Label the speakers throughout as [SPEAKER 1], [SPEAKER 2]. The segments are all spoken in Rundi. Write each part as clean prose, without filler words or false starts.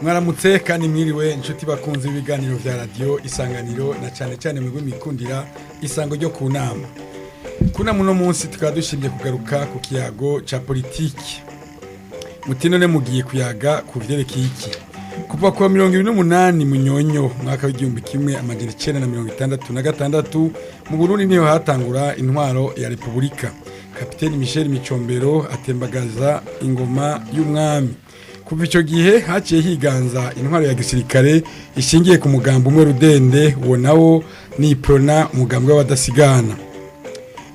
[SPEAKER 1] Mwaramutse kandi mwiriwe, inshuti bakunze ibiganiro vya Radio Isanganiro, na cyane cyane mwebwe mwikundira isango ryo ku nama. Kuna muno munsi tukaba dushimye kugaruka ku kiyago ca politiki. Muti none mugiye kuyaga ku vyerekeye iki? Kuva kuwa 28 Munyonyo mwaka w'1966, mu Burundi niho hatangura intwaro ya Repubulika. Kapiteni Michel Micombero atembagaza ingoma y'umwami. Kuva icyo gihe haciye higanza intwaro ya gisirikare ishingiye ku mugambi umwe rudende, uwo nawo ni Uprona, umugambi w'abadasigana.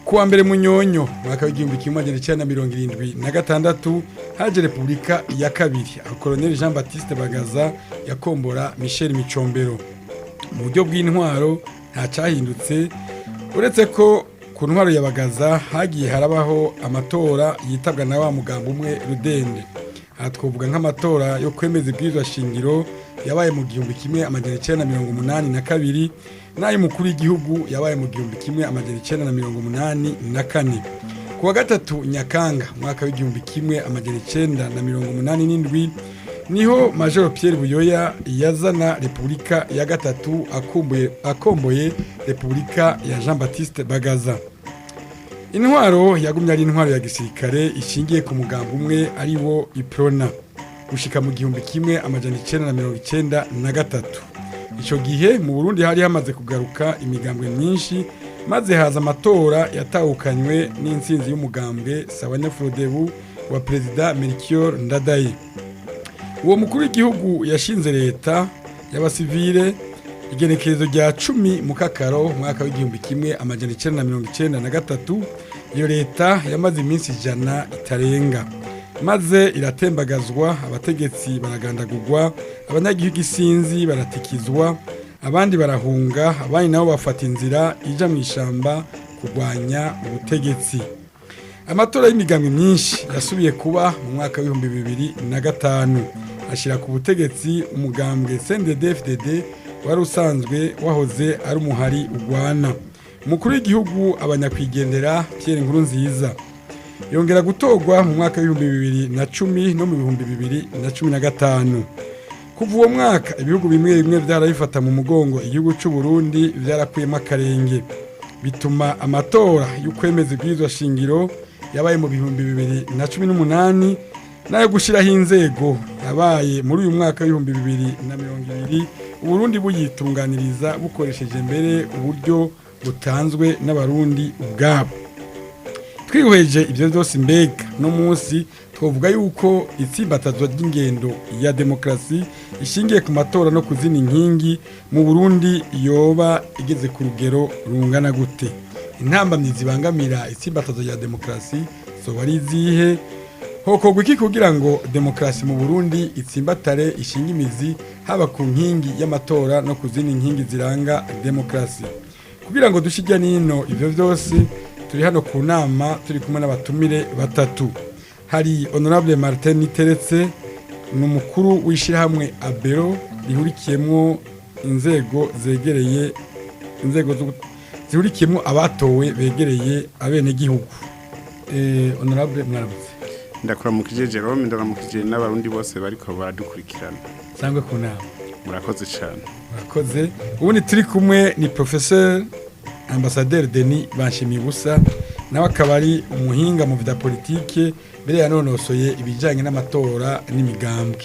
[SPEAKER 1] Kuwa 1 Munyonyo mwaka w'1976 haje Repubulika ya kabiri, aho Colonel Jean Baptiste Bagaza yakombora Michel Micombero. Mu buryo bw'intwaro nta cyahindutse, uretse ko ku ntwaro ya Bagaza hagiye harabaho amatora yitabwa na wa mugambi umwe rudende. Aha twavuga nk'amatora yo kwemeza ibwirizwa shingiro yabaye mu 1982, n'ay'umukuru w'igihugu yabaye mu 1984. Ku wa 3 Nyakanga mwaka w'1987 niho Major Pierre Buyoya yazana Repubulika ya gatatu, akumbuye akomboye Repubulika ya Jean Baptiste Bagaza. Intwaro yagumye ari intwaro ya gisirikare ishingiye ku mugambi umwe, ari wo Uprona, gushika mu 1993. Icyo gihe mu Burundi hari hamaze kugaruka imigambwe myinshi, maze haza amatora yatahukanywe n'intsinzi y'umugambwe Sawanya Frodebu wa Perezida Melchior Ndadaye. Uwo mukuru w'igihugu yashinze leta y'abasivile igenekerezo rya 10 Mukakaro mwaka w'1993. Iyo leta yamaze iminsi 100 itarenga, maze iratembagazwa, abategetsi baragandagurwa, abanyagihugu isinzi baratikizwa, abandi barahunga, abandi nabo bafata inzira ija mu ishamba kurwanya ubutegetsi. Amatora y'imigambwe myinshi yasubiye kuba mu mwaka w'2005, ashyira ku butegetsi umugambwe CNDD-FDD wari usanzwe wahoze ari umuhari ugwana. Umukuru w'igihugu abanyakwigendera Pierre Nkurunziza yongera gutorwa mu mwaka w'2010 no mu 2015. Kuva uwo mwaka ibihugu bimwe bimwe byarabifata mu mugongo igihugu cy'u Burundi, byarakuyemo akarenge, bituma amatora y'ukwemeza ibwirizwa shingiro yabaye mu 2018 n'ayo gushyiraho inzego yabaye muri uyu mwaka w'2020, Uburundi buyitunganiriza bukoresheje mbere uburyo butanzwe n'Abarundi ubwabo. Twihweje ibyo byose, mbega no munsi twavuga yuko itsimbatazwa ry'ingendo ya demokarasi ishingiye ku matora no kuzina inkingi mu Burundi yoba igeze ku rugero rungana gute? Intambamyi zibangamira itsimbatazwa rya demokarasi zoba ari izihe? Hokorwa iki kugira ngo demokarasi mu Burundi itsimbatare, ishinge imizi, haba ku nkingi y'amatora no ku zindi nkingi ziranga demokarasi? Kugira ngo duce hirya n'ino ivyo vyose, turi hano ku nama turi kumwe n'abatumire batatu. Hari Honorable Martin Niteretse, ni umukuru w'ishyirahamwe Abero rihurikiyemwo inzego zegereye inzego zihurikiyemwo abatowe begereye abenegihugu. Honorable, mwaramutse.
[SPEAKER 2] Ndakuramukije Jerome, ndaramukije n'Abarundi bose bariko baradukurikirana.
[SPEAKER 1] Sangwe ku nama.
[SPEAKER 2] Murakoze cyane.
[SPEAKER 1] Murakoze. Ubundi turi kumwe ni Professeur Ambassadeur Denis Banshimibusa, nawe akaba ari umuhinga mu vya politike, mbere yanonosoye ibijyanye n'amatora n'imigambwe.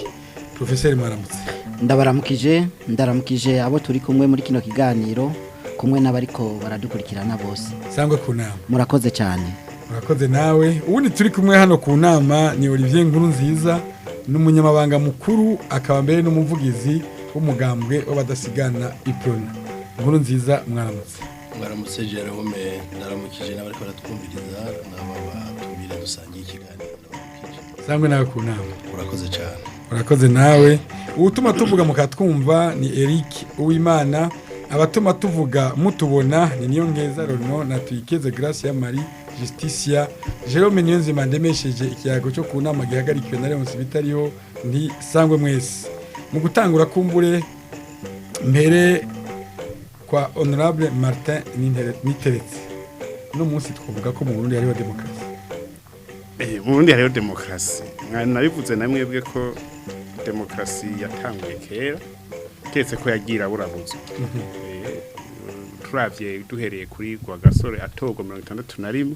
[SPEAKER 1] Professeur, mwaramutse.
[SPEAKER 3] Ndabaramukije, ndaramukije abo turi kumwe muri kino kiganiro, kumwe n'abariko baradukurikirana bose.
[SPEAKER 1] Sangwe ku nama.
[SPEAKER 3] Murakoze cyane.
[SPEAKER 1] Murakoze nawe. Ubundi turi kumwe hano ku nama ni Olivier Nkurunziza, ni umunyamabanga mukuru akaba mbere n'umuvugizi w'umugambwe w'abadasigana Uprona. Nkurunziza, mwaramutse.
[SPEAKER 4] Mwaramutse Jerome, ndaramukije n'abariko baratwumviriza n'aba batumire dusangiye ikiganiro, ndabaramukije.
[SPEAKER 1] Sangwe nawe ku nama.
[SPEAKER 4] Urakoze cyane.
[SPEAKER 1] Urakoze nawe. Uwutuma tuvuga mukatwumva ni Eric Uwimana, abatuma tuvuga mutubona ni niyo ngeza Rono na Tuyikeze Grace ya Marie Justicia. Jerome Niyonzima ndemesheje ikiyago cyo ku nama gihagarikiwe na Leonce Bitariho, nti sangwe mwese. Mu gutangura, kumbure mpere kwa Honorable Martin Niteretse. No munsi twavuga ko mu Burundi hariho demokarasi?
[SPEAKER 2] Mu Burundi hariho demokarasi. Nabivuze na mwebwe ko Demokarasi yatanguye kera, keretse ko yagira burabuzwa. Turavye duhereye kuri Rwagasore atorwa 61,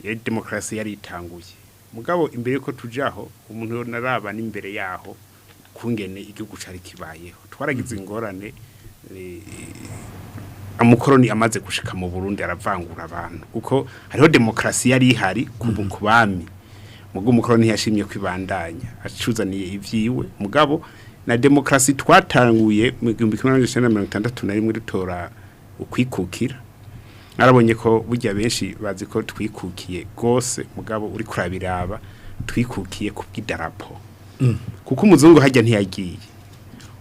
[SPEAKER 2] yari demokarasi yari itanguye. Mugabo imbere yuko tujaho, umuntu naraba n'imbere yaho kungene igihugu cari kibayeho. Twaragize ingorane, amukoroni amaze gushika mu Burundi aravangura abantu, kuko hariho demokarasi yari ihari ku bami. Mugo umukoroni yashimye kwibandanya acuzaniye ivyiwe. Mugabo na demokarasi twatanguye mu 1961 dutora ukwikukira. Narabonye ko burya benshi bazi ko twikukiye gose, mugabo uri kurabiraba twikukiye ku bw'idarapo, kuko umuzungu hajya ntiyagiye,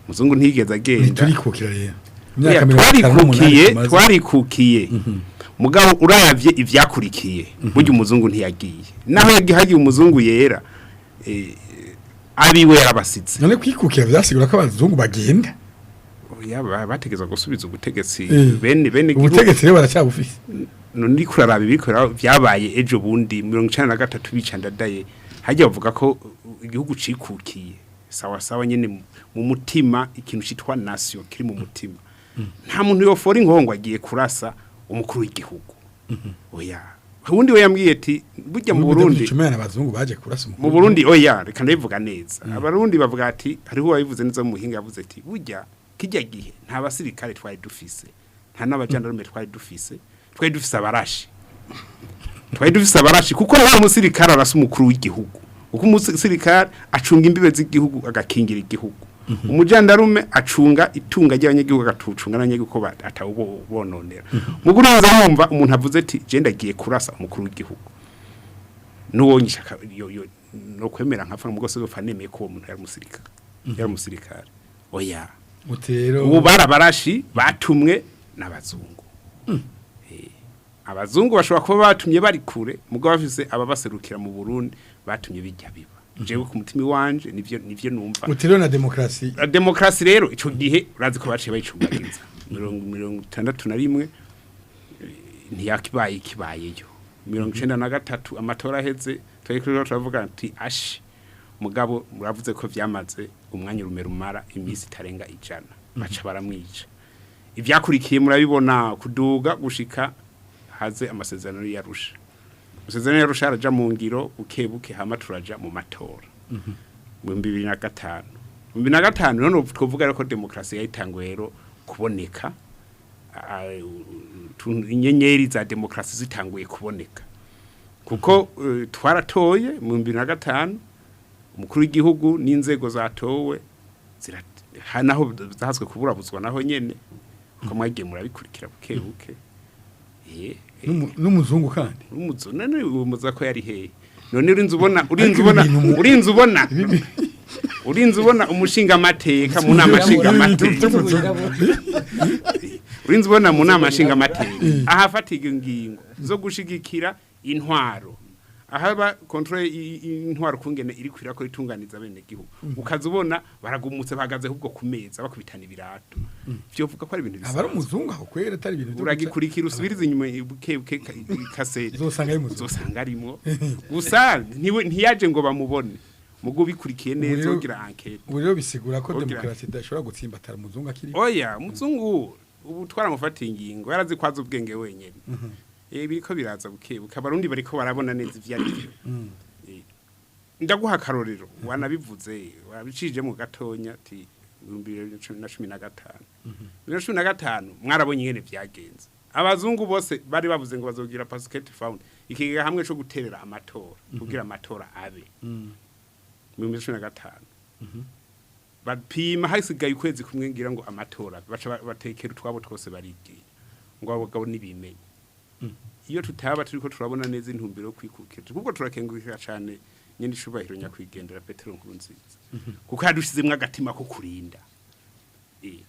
[SPEAKER 2] umuzungu ntiyigeze agenda.
[SPEAKER 1] Ntiturikukira rero?
[SPEAKER 2] Oya,
[SPEAKER 1] Imyaka 58
[SPEAKER 2] twarikukiye.
[SPEAKER 1] Tumaze.
[SPEAKER 2] Twarikukiye, mugabo uravye ivyakurikiye, burya umuzungu ntiyagiye. Naho yagiye, hagiye umuzungu yera, abiwe yarabasize.
[SPEAKER 1] None kwikukira vyasigura ko abazungu bagenda?
[SPEAKER 2] Oya, bategezwa gusubiza ubutegetsi bene gihugu.
[SPEAKER 1] Ubutegetsi rero baracyabufise.
[SPEAKER 2] None uriko uraraba ibikora vyabaye ejo bundi 93 bica Ndadaye, hajya bavuga ko igihugu cikukiye sawa sawa nyene mu mutima, ikintu citwa nation kiri mu mutima. Nta muntu yofora inkongo agiye kurasa umukuru w'igihugu, oya. Uwundi we yambwiye ati burya mu Burundi
[SPEAKER 1] Cumena abazungu baje kurasa umukuru.
[SPEAKER 2] Mu Burundi, oya, reka ndabivuga neza. Abarundi bavuga ati hariho uwabivuze neza mu muhinga, yavuze ati burya kijya gihe nta basirikare twari dufise, nta n'abajandarume twari dufise, twari dufise abarashi, twari dufise abarashi, kuko wa musirikare arasa umukuru w'igihugu, kuko umusirikare acunga imbibe z'igihugu, agakingira igihugu, umujandarume acunga itunga ry'abanyagihugu, agatucunga n'abanyagihugu ko atawubononera. Muguruza wumva umuntu avuze ati je ndagiye kurasa umukuru w'igihugu, nuwo nyishaka yo no kwemera nkapfa mu gose gopfa nemeye ko uwo muntu yari umusirikare, yari umusirikare, oya.
[SPEAKER 1] Mutero.
[SPEAKER 2] Ubu barabarashi batumwe n'abazungu. Abazungu bashobora kuba batumye bari kure, mugabo bafise ababaserukira mu Burundi batumye bijya biba. Jewe ku mutima wanje nivyo numva.
[SPEAKER 1] Mutero na demokrasi.
[SPEAKER 2] La demokarasi rero ico gihe urazi ko baciye bayicumbagiza 61, ntiyakibaye ikibayeyo. 93 amatora aheze, twari kuri turavuga ati ashi, mugabo muravuze ko vyamaze umwanya urume rumara iminsi itarenga 100, baca baramwica. Ivyakurikiye murabibona, kuduga gushika haze amasezerano y'Arusha. Amasezerano y'Arusha araja mu ngiro buke buke, hama turaja mu matora mu 2005. Mu 2005 none twovuga rero ko demokarasi yayitanguye rero kuboneka, inyenyeri za demokarasi zitanguye kuboneka, kuko twaratoye mu 2005 umukuru w'igihugu n'inzego zatowe naho zahaswe kuburabuzwa naho nyene, kuko mwagiye murabikurikira buke buke.
[SPEAKER 1] N'umuzungu kandi.
[SPEAKER 2] Umuzo none umuza ko yari hehe? None urinze ubona, urinze
[SPEAKER 1] Ariko
[SPEAKER 2] ubona
[SPEAKER 1] ibi bintu
[SPEAKER 2] urinze ubona urinze ubona umushinga amateka mu nama nshinga amateka, urinze ubona mu nama nshinga amateka ahafatirwa ingingo zo gushigikira intwaro, ahaba contrôle intwaro kungene iri kwira ko itunganiza bene gihugu, ukaza ubona baragumutse bahagaze ahubwo ku meza bakubitana ibirato, vyo vuga ko ari ibintu
[SPEAKER 1] Aba ari
[SPEAKER 2] bisanzwe.
[SPEAKER 1] umuzungu aho kwera atari ibintu vyo
[SPEAKER 2] Uragikurikira, usubirize inyuma buke buke ikasete.
[SPEAKER 1] Uzosanga ari umuzungu.
[SPEAKER 2] Uzosanga arimwo gusa ntiyaje ngo bamubone, mugo bikurikiye neza ugira enquête.
[SPEAKER 1] Ubu rero bisigura ko
[SPEAKER 2] Ugira-
[SPEAKER 1] demokarasi idashobora gutsimbatara umuzungu akiri.
[SPEAKER 2] Oya, umuzungu ubu twaramufatiye ingingo, yarazi kwaza ubwenge wenyene. Biriko biraza buke buke, abarundi bariko barabona neza ivyo ari byo. Ndaguha akarorero, wanabivuze wabicije mu gatonya ati 2015, 2015 mwarabonye ingene vyagenze. Abazungu bose bari bavuze ngo bazogira basket fund, ikigega hamwe co guterera amatora kugira amatora abe mu 2015. Bapima hasigaye ukwezi kumwe ngira ngo amatora, baca batekera utwabo twose barigiye ngo abagabo nibimenye. Iyo tutaba turiko turabona neza intumbero yo kwikukira, kuko turakengurukira cane nyene icubahiro nyakwigendera Petero Nkurunziza, kuko yadushizemwo agatima ko kurinda,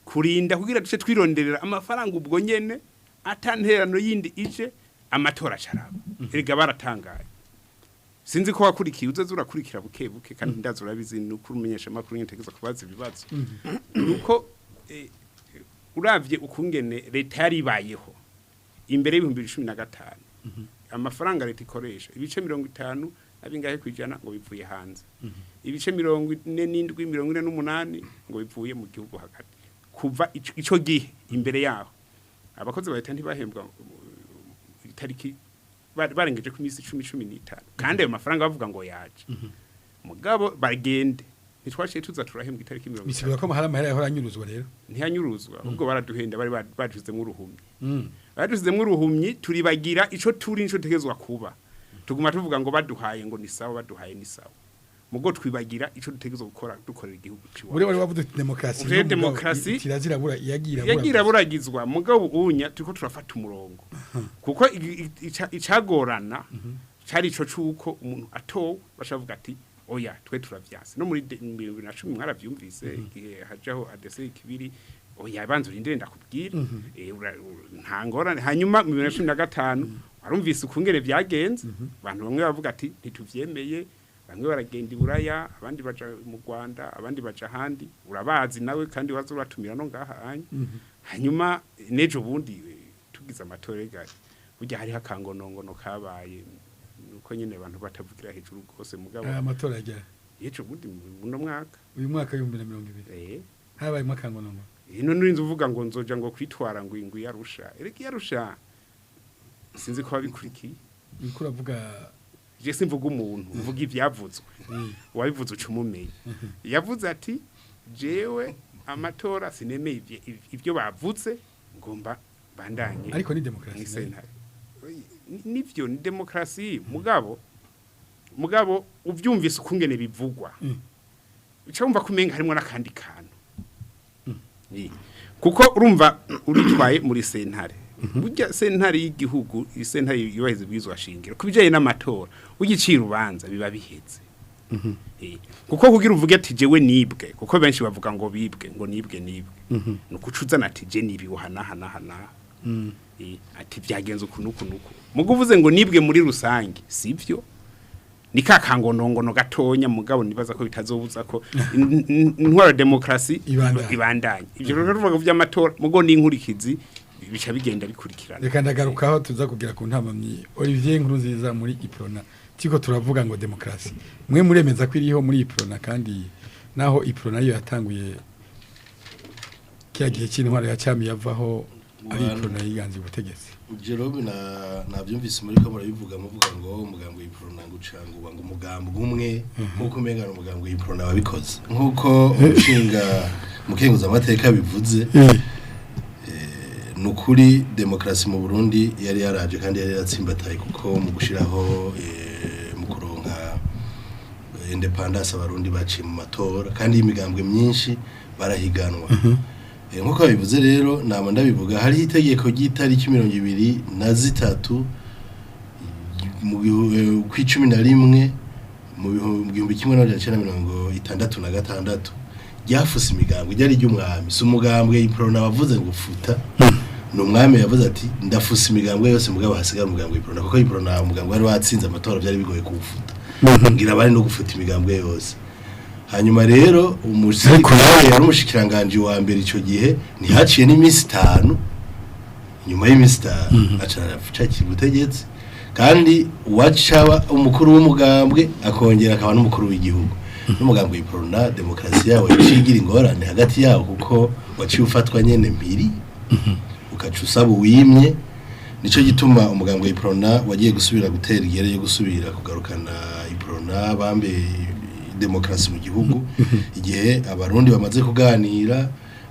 [SPEAKER 2] kurinda kugira duce twironderera amafaranga ubwo nyene atanterano yindi ije, amatora acaraba. Erega baratangaye, sinzi ko wakurikiye, uzoza urakurikira buke buke, kandi ndazi urabizi nuko umenyesha amakuru ntekereza kubaza ibibazo nuko uravye ukungene leta yari ibayeho imbere y'ibihumbi 2015, amafaranga leta ikoresha ibice 50 na bingahe kwijana ngo bivuye hanze, ibice 47, 48 ngo bivuye mu gihugu hagati. Kuva ico gihe imbere yaho abakozi ba leta ntibahembwa itariki barengeje ku minsi 10, 15, kandi ayo mafaranga bavuga ngo yaje, mugabo bagende ntitwaciye tuza turahembwa itariki 30.
[SPEAKER 1] Bisigura ko amahera amahera yahora anyuruzwa rero?
[SPEAKER 2] Ntiyanyuruzwa, ahubwo baraduhenda, bari badushizemo uruhumyi, badushizemo uruhumyi, turibagira ico turi nico tegezwa kuba. Tuguma tuvuga ngo baduhaye ngo ni sawa, baduhaye ni sawa, mugo twibagira ico dutegezwa gukora dukorera igihugu ciwacu.
[SPEAKER 1] Buri wari wavuze uti demokarasi
[SPEAKER 2] Uri
[SPEAKER 1] no mugabo
[SPEAKER 2] demokarasi
[SPEAKER 1] kirazira bura yagira
[SPEAKER 2] yagira buragizwa, mugabo unya turiko turafata umurongo, kuko icagorana cari ico cuko umuntu atowe bashavuga ati oya twe turavyanse. No muri 2010 mwaravyumvise igihe hajaho ADC kibiri, oya banza urindire ndakubwira, nta ngorane. Hanyuma mu 2015 warumvise ukungene vyagenze, abantu bamwe bavuga ati ntituvyemeye, bamwe baragenda i Buraya, abandi baja mu Rwanda, abandi baja ahandi, urabazi nawe kandi waza uratumira no ngaha anya. Hanyuma n'ejo bundi tugize amatora ega burya hariho akangonongono kabaye, nuko nyene abantu batavugira hejuru rwose, mugabo
[SPEAKER 1] Amatora ajya
[SPEAKER 2] ejo bundi muno mwaka.
[SPEAKER 1] Uyu mwaka w'2020 habayemo akangonongo.
[SPEAKER 2] Ino nurinze uvuga ngo nzoja ngo kwitwara ngo ingwi yarusha, erega yarusha sinzi ko wabikurikiye.
[SPEAKER 1] Uriko uravuga?
[SPEAKER 2] Je simvuga umuntu, mvuga ivyavuzwe. Uwabivuze uca umumenye. Yavuze ati jewe amatora sinemeye ivyo bavuze, ngomba bandanye
[SPEAKER 1] Ariko ni demokarasi.
[SPEAKER 2] Mw'isentare. Nivyo ni demokarasi, mugabo uvyumvise ukungene bivugwa, uca wumva ko umenga harimwo n'akandi kantu. Kuko urumva uritwaye muri sentare, burya sentare y'igihugu, sentare yubahiriza ibwirizwa shingiro ku bijanye n'amatora, ugiciye urubanza biba biheze. Kuko kugira uvuge ati jewe nibwe, kuko benshi bavuga ngo bibwe, ngo nibwe nibwe, nuko uzana ati je nibiwe hana, ati byagenze uku nuku nuku. Mugo uvuze ngo nibwe muri rusange sivyo, ni ka kangonongono gatonya, mugabo nibaza ko bitazobuza ko intwaro ya demokarasi
[SPEAKER 1] Ibandanya.
[SPEAKER 2] Ibandanya. Ivyo rero ruvuga vy'amatora, mugo n'inkurikizi bica bigenda bikurikirana.
[SPEAKER 1] Reka ndagarukaho tuza kugira ku ntamamyi Olivier Nkurunziza muri Iprona. Tiko turavuga ngo demokarasi mwe muremeza ko iriho muri Iprona, kandi naho Iprona yo yatanguye kiya gihe cy'intwaro ya cyami yavaho ari Iprona yiganze ubutegetsi.
[SPEAKER 4] Jerome na navyumvise muri ko murabivuga, muvuga ngo umugambi w'iprona ngo ucangwa ngo umugambi umwe, nkuko umenga ni umugambi w'iprona wabikoze, nkuko umushinga mukenguza amateka bivuze. Nukuri demokarasi mu Burundi yari yaraje kandi yari yaratsimbataye, kuko mu gushiraho mu kuronka independence abarundi baciye mu matora kandi imigambwe myinshi barahiganwa. Nkuko babivuze rero, nama ndabivuga, hariho itegeko ry'itariki 23 mu 11 mu 1966 ryafuse imigambwe, ryari ry'umwami, si umugambwe Iprona wavuze ngo futa, ni umwami yavuze ati ndafuse imigambwe yose mugabo hasigara umugambwe Iprona, kuko Iprona umugambwe wari watsinze amatora byari bigoye kuwufuta, ngira bari no gufuta imigambwe yose. Hanyuma rero umusirikare yari umushikiranganje wa mbere ico gihe, ntihaciye n'iminsi 5, nyuma y'iminsi 5 aca aracakira ubutegetsi, kandi uwacaba umukuru w'umugambwe akongera akaba n'umukuru w'igihugu. N'umugambwe Iprona demokarasi yawo yaciye ingorane hagati yawo, kuko waciye ufatwa nyene mpiri ukaca usaba uwimye. Nico gituma umugambwe Iprona wagiye gusubira gutera igere yo gusubira kugarukana Iprona bambe demokarasi mu gihugu igihe abarundi bamaze kuganira,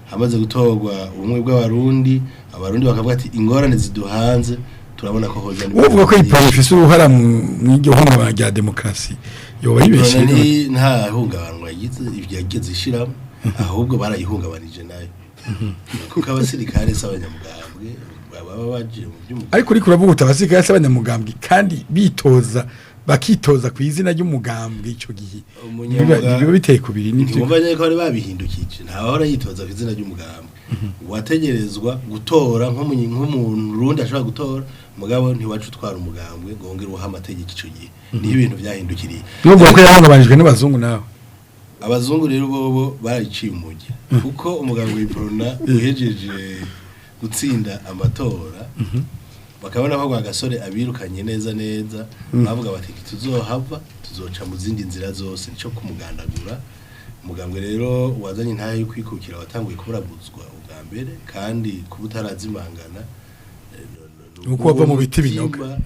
[SPEAKER 4] hamaze gutorwa ubumwe bw'abarundi, abarundi bakavuga ati ingorane ziduhanze turabona ko hoza.
[SPEAKER 1] Uvuga ko Iprona ifise uruhara mu iryo hungabana rya demokarasi yoba yibeshe?
[SPEAKER 4] Iprona ni nta hungabanywa yagize ibyo yageze ishiramo, ahubwo barayihungabanije nayo, kuko abasirikare si abanyamugambwe baba baje mu by'umugambwe.
[SPEAKER 1] Ariko uriko uravuga uti abasirikare si abanyamugambwe kandi bitoza, bakitoza ku izina ry'umugambwe ico gihe. Biba biteye kubiri n'ivyo.
[SPEAKER 4] Ntiwumva nyene ko bari babihindukije, ntawahora yitoza ku izina ry'umugambwe, wategerezwa gutora nk'umuntu rundi ashobora gutora, mugabo ntiwacu utwara umugambwe ngo wongere uha amategeko. Ico gihe niho ibintu vyahindukiriye.
[SPEAKER 1] Nuvuga ko yahungabanijwe n'abazungu nawe?
[SPEAKER 4] Abazungu rero bobo barayiciye umugi, kuko umugambwe w'iprona uhejeje gutsinda amatora. Bakabona ko Rwagasore abirukanye neza neza, bavuga bati tuzohava tuzoca mu zindi nzira zose nico kumugandagura. Umugambwe rero wazanye intahe yo kwikukira watanguye kuburabuzwa ubwa mbere, kandi kuba utarazimangana
[SPEAKER 1] Ni uko wava mu biti binoga.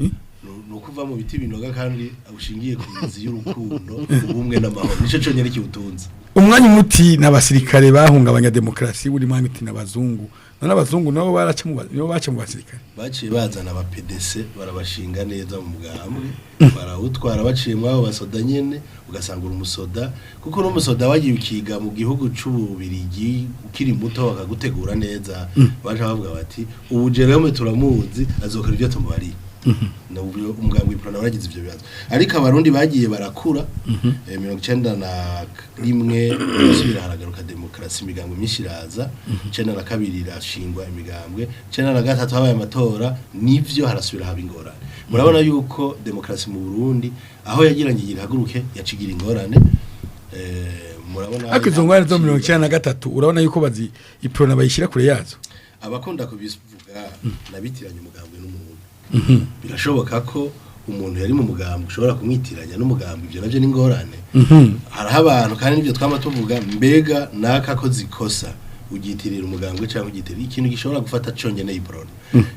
[SPEAKER 4] Ni ukuva mu biti binoga kandi ushingiye ku mizi y'urukundo, ubumwe n'amahoro, nico conyene kiwutunze.
[SPEAKER 1] Umwanya umuti n'abasirikare bahungabanya demokarasi, uri mwanya uti n'abazungu. None abazungu nabo baraca mu nibo baca mu basirikare.
[SPEAKER 4] Baciye bazana aba PDC, barabashinga neza mu mugambwe, barawutwara baciye mwabo basoda nyene. Ugasanga uri umusoda, kuko n'umusoda wagiye ukiga mu gihugu c'Ububirigi ukiri muto bakagutegura neza, baje bavuga bati ubu Jerome turamuzi, azokora ibyo tumubariye. Umugambwe Iprona waragize ivyo bibazo, ariko Abarundi bagiye barakura. 91 barasubira, haragaruka demokarasi, imigambwe myinshi iraza. 92 irashingwa imigambwe, 93 habaye amatora, nivyo harasubira haba ingorane. Murabona yuko demokarasi mu Burundi aho yagiranye igira ihaguruke yacigira ingorane. Murabona
[SPEAKER 1] Ariko izo ngorane zo 93 urabona yuko bazi Iprona bayishyira kure yazo.
[SPEAKER 4] Abakunda kubivuga nabitiranya umugambwe n'umuntu. Birashoboka ko umuntu yari mu mugambwe ushobora kumwitiranya n'umugambwe, ibyo navyo ni ingorane. Hariho abantu kandi nibyo twama tuvuga, mbega naka ko zikosa ugitirira umugambwe cyangwa ugitirira ikintu gishobora gufata conyene Iprona?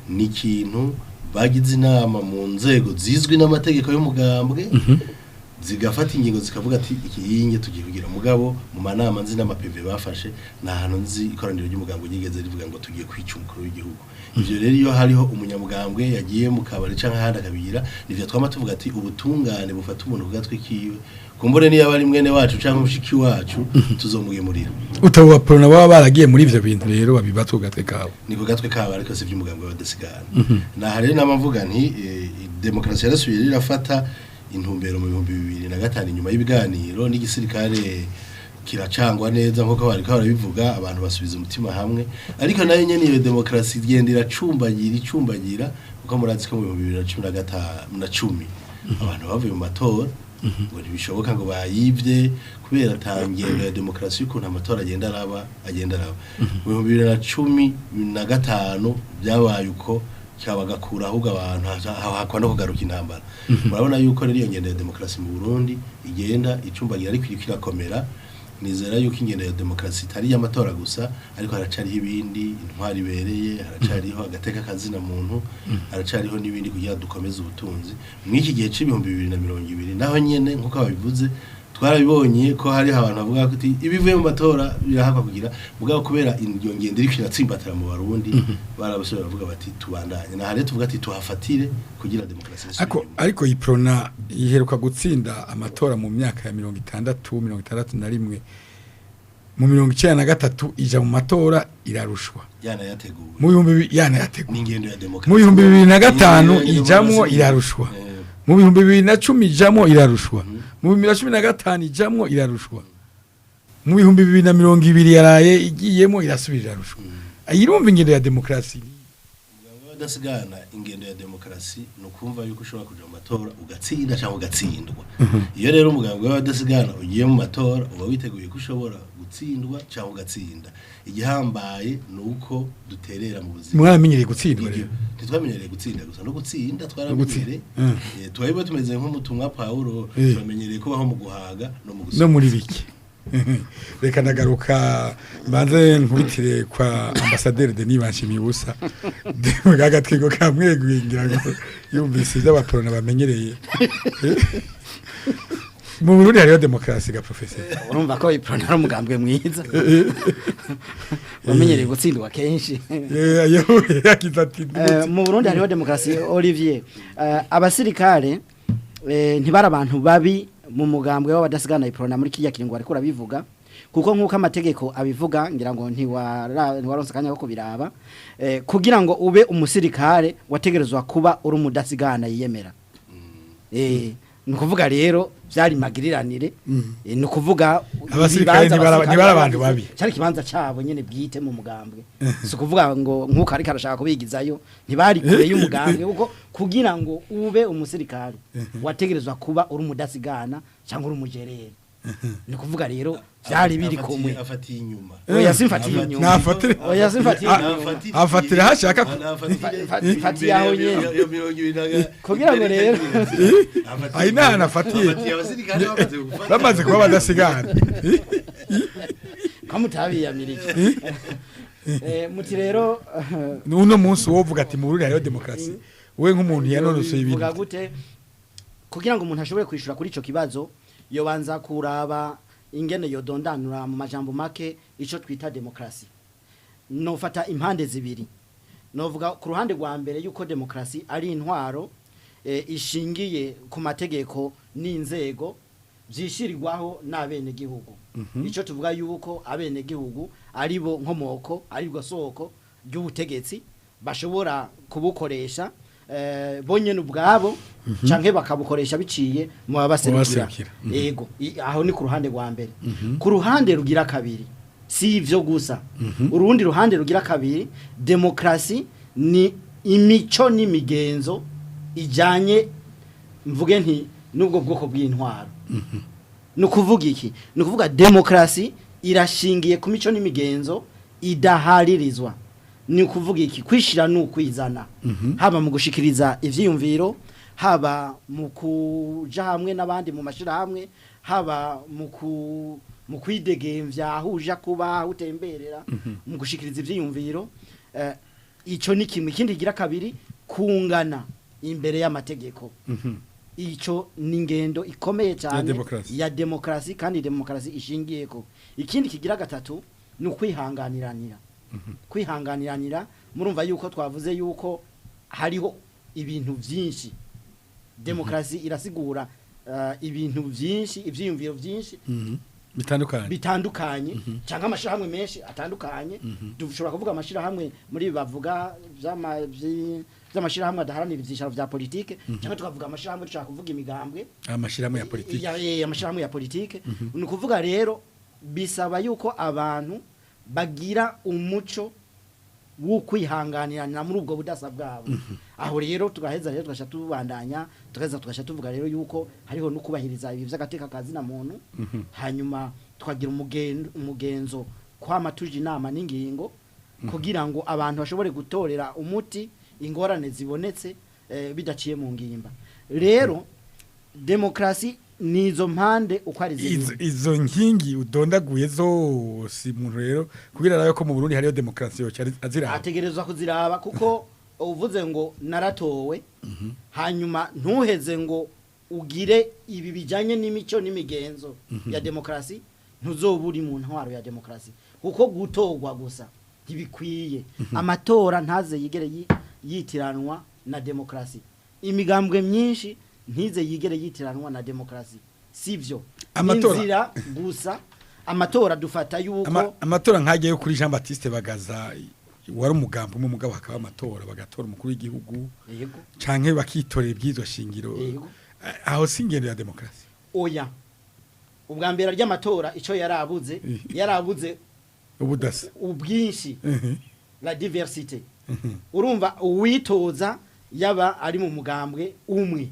[SPEAKER 4] Ni ikintu bagize inama mu nzego zizwi n'amategeko y'umugambwe, zigafata ingingo, zikavuga ati iki yinye tugiye kugira. Mugabo mu manama nzi n'ama PV bafashe, nta hantu nzi ikoraniro ry'umugambwe ryigeze rivuga ngo tugiye kwica umukuru w'igihugu. Ivyo rero iyo hariho umunyamugambwe yagiye mu kabari canke ahandi akabigira, nivyo twama tuvuga ati ubutungane bufata umuntu ku gatwi kiwe, kumbure niyo aba ari mwene wacu canke mushiki wacu tuzomugemurira.
[SPEAKER 1] Utabo baprona baba baragiye muri ivyo bintu rero babibazwa ku gatwe kabo.
[SPEAKER 4] Ni ku gatwe kabo, ariko si iby'umugambwe badasigana. Naha rero namavuga nti demokarasi yarasubiye irafata intumbero mu 2005 inyuma y'ibiganiro n'igisirikare, kiracangwa neza nkuko bariko barabivuga, abantu basubiza umutima hamwe. Ariko nayo nyene iyo demokarasi igenda iracumbagira icumbagira, kuko murazi ko mu 2015 na 10 abantu bavuye mu matora ngo ntibishoboka, ngo bayivye, kubera ata ngendo ya demokarasi y'ukuntu amatora agenda araba. Mu 2015 byabaye uko, cyabagakura ahubwo abantu hakwa no kugaruka intambara. Murabona yuko rero iyo ngendo ya demokarasi mu Burundi igenda icumbagira, ariko iriko irakomera. Nizera yuko ingendo ya demokarasi itari iy'amatora gusa, ariko haracariho ibindi, intwari ibereye, haracariho agateka kazina muntu, haracariho n'ibindi kugira dukomeze ubutunzi mw'iki gihe c'2020. Naho nyene nkuko babivuze, twarabibonye ko hari abantu bavuga ko ibivuye mu matora birahakwa kugira, mugabo kubera iyo ngendo iriko iratsimbatara mu Barundi, barabasubira baravuga bati tubandanye. Naha rero tuvuga ati tuhafatire kugira demokarasi isubire
[SPEAKER 1] Ariko
[SPEAKER 4] inyuma.
[SPEAKER 1] Ariko Iprona iheruka gutsinda amatora mu myaka ya 60, 61, mu 93 ija mu matora irarushwa.
[SPEAKER 4] Yana yateguwe.
[SPEAKER 1] Mu yana yateguwe.
[SPEAKER 4] N'ingendo ya demokarasi.
[SPEAKER 1] Mu 2005
[SPEAKER 4] N'ingendo ya
[SPEAKER 1] ijamwo
[SPEAKER 4] demokarasi.
[SPEAKER 1] irarushwa. Mu 2010 ijamwo irarushwa. Mu 2015 ijamwo irarushwa. Mu 2020 yaraye igiyemo irasubira irarushwa. Irumva ingendo ya demokarasi.
[SPEAKER 4] Umugambwe w'abadasigana, ingendo ya demokarasi ni ukumva yuko ushobora kuja mu matora ugatsinda cyangwa ugatsindwa. Iyo rero umugambwe w'abadasigana ugiye mu matora, uba witeguye ko ushobora gutsindwa cyangwa ugatsinda. Igihambaye ni uko duterera mu buzima.
[SPEAKER 1] Mwaramenyereye gutsindwa rero.
[SPEAKER 4] Ntitwamenyereye gutsinda gusa, no gutsinda twaramenyereye.
[SPEAKER 1] Gutsinda.
[SPEAKER 4] Twari tumeze nk'umutumwa Paulo, turamenyereye kubaho mu guhaga no mu
[SPEAKER 1] No
[SPEAKER 4] gusoma.
[SPEAKER 1] muri biki. Reka ndagaruka mbanze nkubitire kwa ambasaderi Denis Banshimibusa agatwigo kamweguye, ngira ngo yumvise ibyo abaporona bamenyereye. Mu Burundi hariho demokarasi ga professeur?
[SPEAKER 3] Urumva ko Iprona ari umugambwe mwiza wamenyereye gutsindwa kenshi.
[SPEAKER 1] Yagize ati
[SPEAKER 3] Mu Burundi hariho demokarasi, Olivier. Abasirikare ntibari abantu babi mu mugambwe w'abadasigana Iprona muri kirya kiringo bariko urabivuga, kuko nk'uko amategeko abivuga, ngira ngo ntiwaronse akanya ko kubiraba, kugira ngo ube umusirikare wategerezwa kuba uri umudasigana yiyemera. Ni ukuvuga rero byari magiriranire. Ni ukuvuga
[SPEAKER 1] Abasirikare
[SPEAKER 3] ibibanza
[SPEAKER 1] ntibari abantu
[SPEAKER 3] bafise,
[SPEAKER 1] babi.
[SPEAKER 3] Cyari ikibanza cabo nyene bwite mu mugambwe. Si ukuvuga ngo nkuko ariko arashaka kubigizayo, ntibari kure y'umugambwe, kuko kugira ngo ube umusirikare wategerezwa kuba uri umudasigana cyangwa uri umujereri. Ni kuvuga rero byari biri kumwe.
[SPEAKER 4] Afatiye inyuma.
[SPEAKER 3] Oya, simfatiye inyuma.
[SPEAKER 1] Nafatire.
[SPEAKER 3] Oya, simfatiye inyuma.
[SPEAKER 1] Afatira hashaka
[SPEAKER 3] Fatiye aho nyene. Kugira ngo rero-
[SPEAKER 1] Ayi nta afatiye.
[SPEAKER 4] Abasirikare bamaze gufata
[SPEAKER 1] Bamaze kuba badasigana.
[SPEAKER 3] Ko mutabiyamirije. Muti rero
[SPEAKER 1] Uno munsi wovuga ati mu Burundi hariho demokarasi, we nk'umuntu yanonosoye
[SPEAKER 3] bivuga
[SPEAKER 1] ibintu.
[SPEAKER 3] gute kugira ngo umuntu ashobore kwishura kuri ico kibazo, yobanza kuraba ingene yodondanura mu majambo make ico twita demokrasi. Nofata impande zibiri. Novuga ku ruhande rwa mbere yuko demokrasi ari intwaro ishingiye ku mategeko n'inzego vyishirirwaho n'abenegihugu. Ico tuvuga yuko abenegihugu ari bo nkomoko, ari bwo soko ry'ubutegetsi, bashobora kubukoresha bonyene ubwabo canke bakabukoresha biciye mu babaserukira.
[SPEAKER 1] Babaserukira.
[SPEAKER 3] Yego, aho ni ku ruhande rwa mbere. Ku ruhande rugira kabiri, si ivyo gusa. Urundi ruhande rugira kabiri, demokrasi ni imico n'imigenzo ijanye, mvuge nti, n'ubwo bwoko bw'intwaro. Ni ukuvuga iki? Ni ukuvuga demokrasi irashingiye ku mico n'imigenzo idaharirizwa. Ni ukuvuga iki? Kwishira ni ukwizana, haba mu gushikiriza ivyiyumviro, haba mu kuja hamwe n'abandi mu mashirahamwe, haba mu kwidegemvya aho uja kuba, aho utemberera, mu gushikiriza ivyiyumviro. Ico ni kimwe. Ikindi gira kabiri, kungana imbere y'amategeko. Ico ni ingendo ikomeye cyane
[SPEAKER 1] demokarasi.
[SPEAKER 3] Ya demokarasi, kandi demokarasi ishingiyeko. Ikindi kigira gatatu ni ukwihanganiranira. Kwihanganiranira, murumva yuko twavuze yuko hariho ibintu byinshi. Demokarasi irasigura ibintu byinshi, ivyiyumviro byinshi
[SPEAKER 1] Bitandukanye.
[SPEAKER 3] Bitandukanye, cyangwa amashirahamwe menshi atandukanye. Dushobora kuvuga amashirahamwe muri ibi bavuga vy'amashirahamwe adaharanira ivyicaro vya politike, cyangwa tukavuga amashirahamwe dushaka kuvuga imigambwe.
[SPEAKER 1] Amashirahamwe ya politiki.
[SPEAKER 3] Amashirahamwe ya politike. Ni ukuvuga rero bisaba yuko abantu bagira umuco wo kwihanganirana muri ubwo budasa bwabo. Aho rero tugaheza rero tugasha tubandanya, tugaheza tugasha tuvuga rero yuko hariho no kubahiriza ibi vy'agateka kazi na muntu. Hanyuma tukagira umugenzo kwama tuja inama n'ingingo kugira ngo abantu bashobore gutorera umuti ingorane zibonetse bidaciye mu ngimba. Rero demokrasi nizo mpande uko ari zibiri.
[SPEAKER 1] Izo nkingi udondaguye zose, umuntu rero kugira arabe ko mu Burundi hariho demokarasi yoca aziraba.
[SPEAKER 3] Ategerezwa kuziraba, kuko uvuze ngo naratowe, hanyuma ntuheze ngo ugire ibi bijanye n'imico n'imigenzo ya demokrasi, ntuzoba uri mu ntwaro ya demokrasi, kuko gutorwa gusa ntibikwiye. Amatora ntaze yigere yitiranwa na demokrasi. Imigambwe myinshi ntize yigere yitiranwa na demokrasi, sivyo?
[SPEAKER 1] Amatora-
[SPEAKER 3] Inzira gusa amatora dufata yuko
[SPEAKER 1] Amatora nkajya yo kuri Jean Baptiste Bagaza, wari umugambi umwe, mugabo hakaba amatora, bagatora umukuru w'igihugu canke bakitorera ibyizwa shingiro.
[SPEAKER 3] Yego.
[SPEAKER 1] Aho si ingendo ya demokarasi?
[SPEAKER 3] Oya, ubwa mbere ry'amatora icyo yarabuze, yarabuze
[SPEAKER 1] ubudasa.
[SPEAKER 3] Ubwinshi, la diversité. Urumva uwitoza yaba ari mu mugambwe umwe,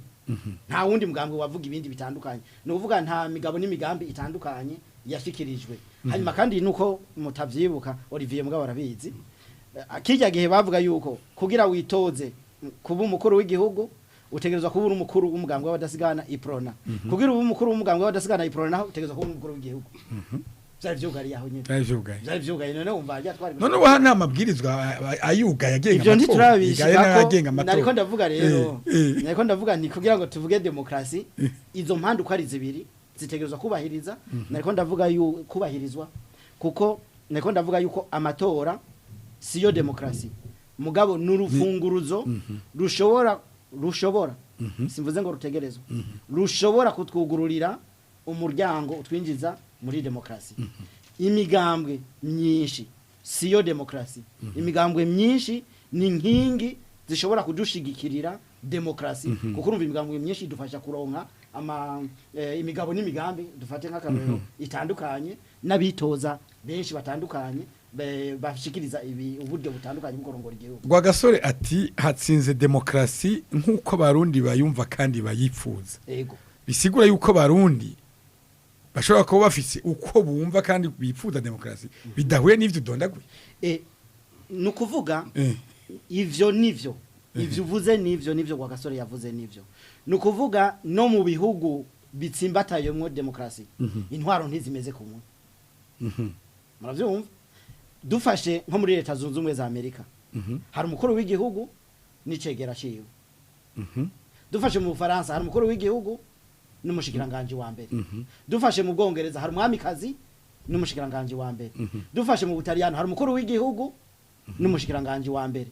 [SPEAKER 3] nta wundi mugambwe wavuga ibindi bitandukanye. Ni ukuvuga nta migabo n'imigambi itandukanye yashikirijwe. Hanyuma kandi nuko mutavyibuka, Olivier mugabo arabizi, kirya gihe bavuga yuko kugira witoze kuba umukuru w'igihugu utegerezwa kuba uri umukuru w'umugambwe w'abadasigana Iprona. Kugira ube umukuru w'umugambwe w'abadasigana Iprona naho utegerezwa kuba umukuru w'igihugu. Vyari vyugariye aho nyene.
[SPEAKER 1] Vyari vyugaye.
[SPEAKER 3] Vyari vyugaye. None wumva ryatwari
[SPEAKER 1] None ubu nta mabwirizwa ayugaye agenga
[SPEAKER 3] Ivyo
[SPEAKER 1] amatora?
[SPEAKER 3] ntiturabishikako.
[SPEAKER 1] Agenga amatora.
[SPEAKER 3] Nariko ndavuga rero, nariko ndavuga nti kugira ngo tuvuge demokrasi, izo mpande uko ari zibiri zitegerezwa kubahiriza. Nariko ndavuga kubahirizwa, kuko nariko ndavuga yuko amatora siyo demokrasi, mugabo n'urufunguruzo rushobora, simvuze ngo rutegerezwa, rushobora kutwugururira umuryango utwinjiza muri demokrasi. Imigambwe myinshi siyo demokrasi. Imigambwe myinshi ni inkingi zishobora kudushigikirira demokrasi, kuko urumva imigambwe myinshi idufasha kuronka imigabo n'imigambi, dufate nk'akarorero, itandukanye, n'abitoza benshi batandukanye bashikiriza ibi uburyo butandukanye bwo kurongora igihugu.
[SPEAKER 1] Rwagasore ati hatsinze demokarasi nk'uko Abarundi bayumva kandi bayipfuza. Bisigura yuko Abarundi Bashobora kuba bafise uko bumva kandi bipfuza demokarasi bidahuye n'ivyo udondaguye.
[SPEAKER 3] Ni ukuvuga ivyo nivyo, ivyo uvuze nivyo, nivyo kwa gasore yavuze nivyo. Ni ukuvuga no mu bihugu bitsimbatayemwo demokarasi, intwaro ntizimeze kumwe. Muravyumva, dufashe nko muri Leta Zunze Ubumwe za Amerika, hari umukuru w'igihugu n'icegera ciwe. Dufashe mu Bufaransa, hari umukuru w'igihugu n'umushikiranganje wa mbere. Dufashe mu Bwongereza, hari umwamikazi n'umushikiranganje wa mbere. Dufashe mu Butaliyano, hari umukuru w'igihugu n'umushikiranganje wa mbere.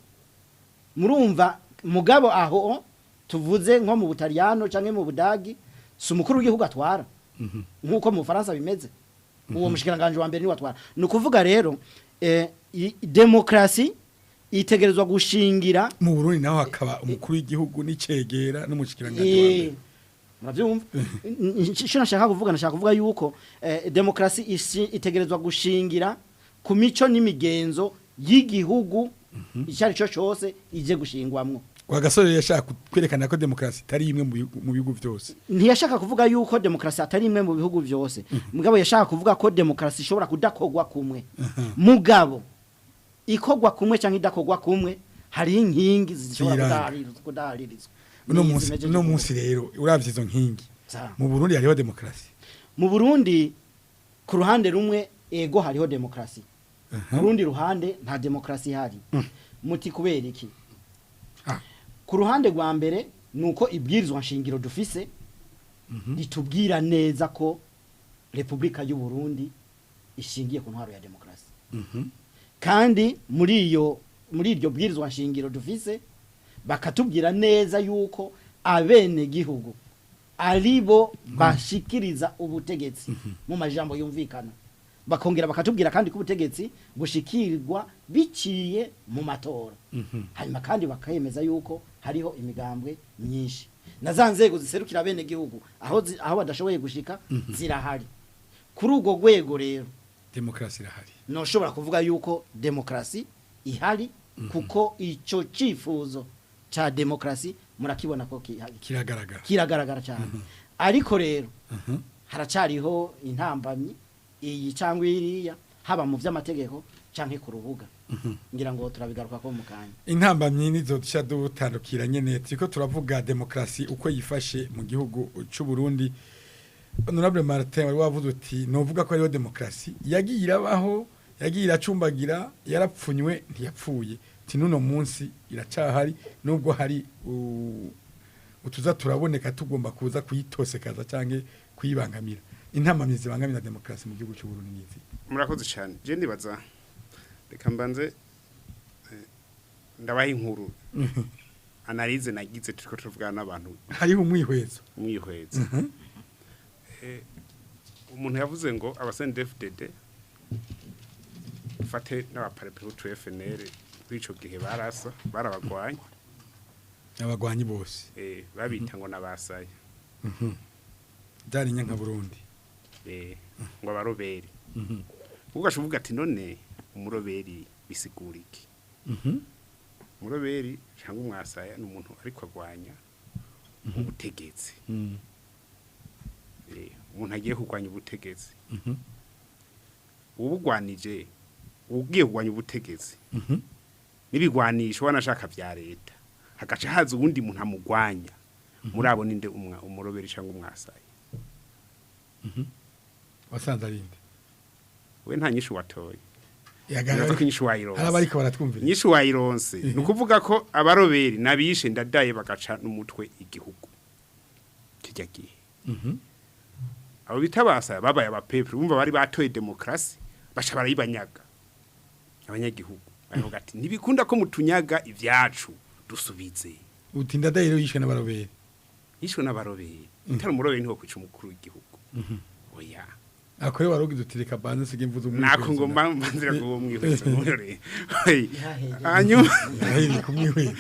[SPEAKER 3] Murumva, mugabo aho tuvuze nko mu Butaliyano canke mu Budagi, si umukuru w'igihugu atwara nk'uko mu Bufaransa bimeze, uwo mushikiranganje wa mbere niwe atwara. Ni ukuvuga rero demokarasi itegerezwa gushingira
[SPEAKER 1] Mu Burundi naho hakaba umukuru w'igihugu n'icegera n'umushikiranganje wa mbere.
[SPEAKER 3] Muravyumva, icyo nashaka kuvuga, nashaka kuvuga yuko demokarasi itegerezwa gushingira ku mico n'imigenzo y'igihugu icyo ari cyo cyose ije gushingwamwo.
[SPEAKER 1] Kwa gasore yashaka kwerekana ko demokarasi itari imwe mu bihugu byose.
[SPEAKER 3] Ntiyashaka kuvuga yuko demokarasi atari imwe mu bihugu byose, mugabo yashaka kuvuga ko demokarasi ishobora kudakogwa kumwe. Mugabo ikogwa kumwe cyangwa idakogwa kumwe, hariho inkingi zishobora
[SPEAKER 1] Ziranga.
[SPEAKER 3] kudaharirizwa.
[SPEAKER 1] Uno
[SPEAKER 3] Ni
[SPEAKER 1] munsi,
[SPEAKER 3] izi
[SPEAKER 1] uno
[SPEAKER 3] mejeje
[SPEAKER 1] munsi rero uravye izo nkingi,
[SPEAKER 3] Sawa.
[SPEAKER 1] mu Burundi hariho demokarasi?
[SPEAKER 3] Mu Burundi, ku ruhande rumwe, ego, hariho demokarasi, ku rundi ruhande nta demokarasi ihari. Muti kubera iki? Ku ruhande rwa mbere nuko ibwirizwa nshingiro dufise ritubwira neza ko Repubulika y'u Burundi ishingiye ku ntwaro ya demokarasi. Kandi muri iryo bwirizwa nshingiro dufise bakatubwira neza yuko abene gihugu aribo bashikiriza ubutegetsi mu majambo yumvikana. Bakongera bakatubwira kandi ko ubutegetsi bushikirwa biciye mu matora. Hanyuma kandi bakayemeza yuko hariho imigambwe myinshi na za nzego ziserukira bene gihugu aho badashoboye gushika zirahari. Kuri urwo rwego rero
[SPEAKER 1] Demokarasi irahari.
[SPEAKER 3] Noshobora kuvuga yuko demokarasi ihari, kuko ico cifuzo ca demokarasi murakibona ko
[SPEAKER 1] Kiragaragara.
[SPEAKER 3] Kiragaragara cyane. Ariko rero haracariho intambamyi iyi cyangwa iriya, haba mu vy'amategeko canke ku rubuga. Ngira ngo turabigaruka ko mu kanya.
[SPEAKER 1] Intambamyi nizo duca dutandukira nyene. Turiko turavuga demokarasi uko yifashe mu gihugu c'u Burundi. Honorable Martin, wari wavuze uti novuga ko hariho demokarasi yagiye irabaho, yagiye iracumbagira, yarapfunywe ntiyapfuye. Ti nuno munsi iracahari nubwo hari utuza turaboneka tugomba kuza kuyitosekaza canke kuyibangamira. Intambamyi zibangamira demokarasi mu gihugu c'u Burundi nizi?
[SPEAKER 2] Murakoze cyane. Je ndibaza reka mbanze ndabaha inkuru, analyse nagize turiko tuvugana n'abantu.
[SPEAKER 1] Hariho umwihwezo.
[SPEAKER 2] Umwihwezo. Umuntu yavuze ngo aba CNDD-FDD, fate n'abaparepehutu FNL b'ico gihe barasa barabagwanya.
[SPEAKER 1] Abagwanyi bose.
[SPEAKER 2] Babita ngo nabasaye.
[SPEAKER 1] Byari nka Burundi.
[SPEAKER 2] Ngo abaroberi. Ugasha uvuga ati none umuroberi bisigura iki? Umuroberi cyangwa umwasaya ni umuntu ariko agwanya ubutegetsi. Umuntu agiye kurwanya ubutegetsi, ubugwanije, ugiye kurwanya ubutegetsi n'ibigwanisho wanashaka vya leta, hagaca haza uwundi muntu amugwanya, muri abo ninde umuroberi cyangwa umwasaya?
[SPEAKER 1] Wasanze arinde?
[SPEAKER 2] We nta nyishu watoye.
[SPEAKER 1] Yagara.
[SPEAKER 2] Nibaza ko inyishu wayironse.
[SPEAKER 1] Hari abariko baratwumvira.
[SPEAKER 2] Inyishu wayironse. Ni ukuvuga ko abaroberi nabishe Ndadaye bagaca n'umutwe igihugu kijya gihe. Abo bita basaya babaye abapepre, bumva bari batoye demokrasi, baca barayibanyaga abanyagihugu. Baravuga ati ntibikunda ko mutunyaga ivyacu, dusubize.
[SPEAKER 1] Uti Ndadaye rero yishwe n'abaroberi.
[SPEAKER 2] Yishwe n'abaroberi. Utari umuroberi ntiwo kwica umukuru w'igihugu, oya.
[SPEAKER 1] Ako rero warugize uti reka banze sige mvuze umwihwezo.
[SPEAKER 2] Nako ngo mbanzira ngo uwo mwihwezo mwihorere. Hanyuma
[SPEAKER 1] Yahiriye ku mwihwezo.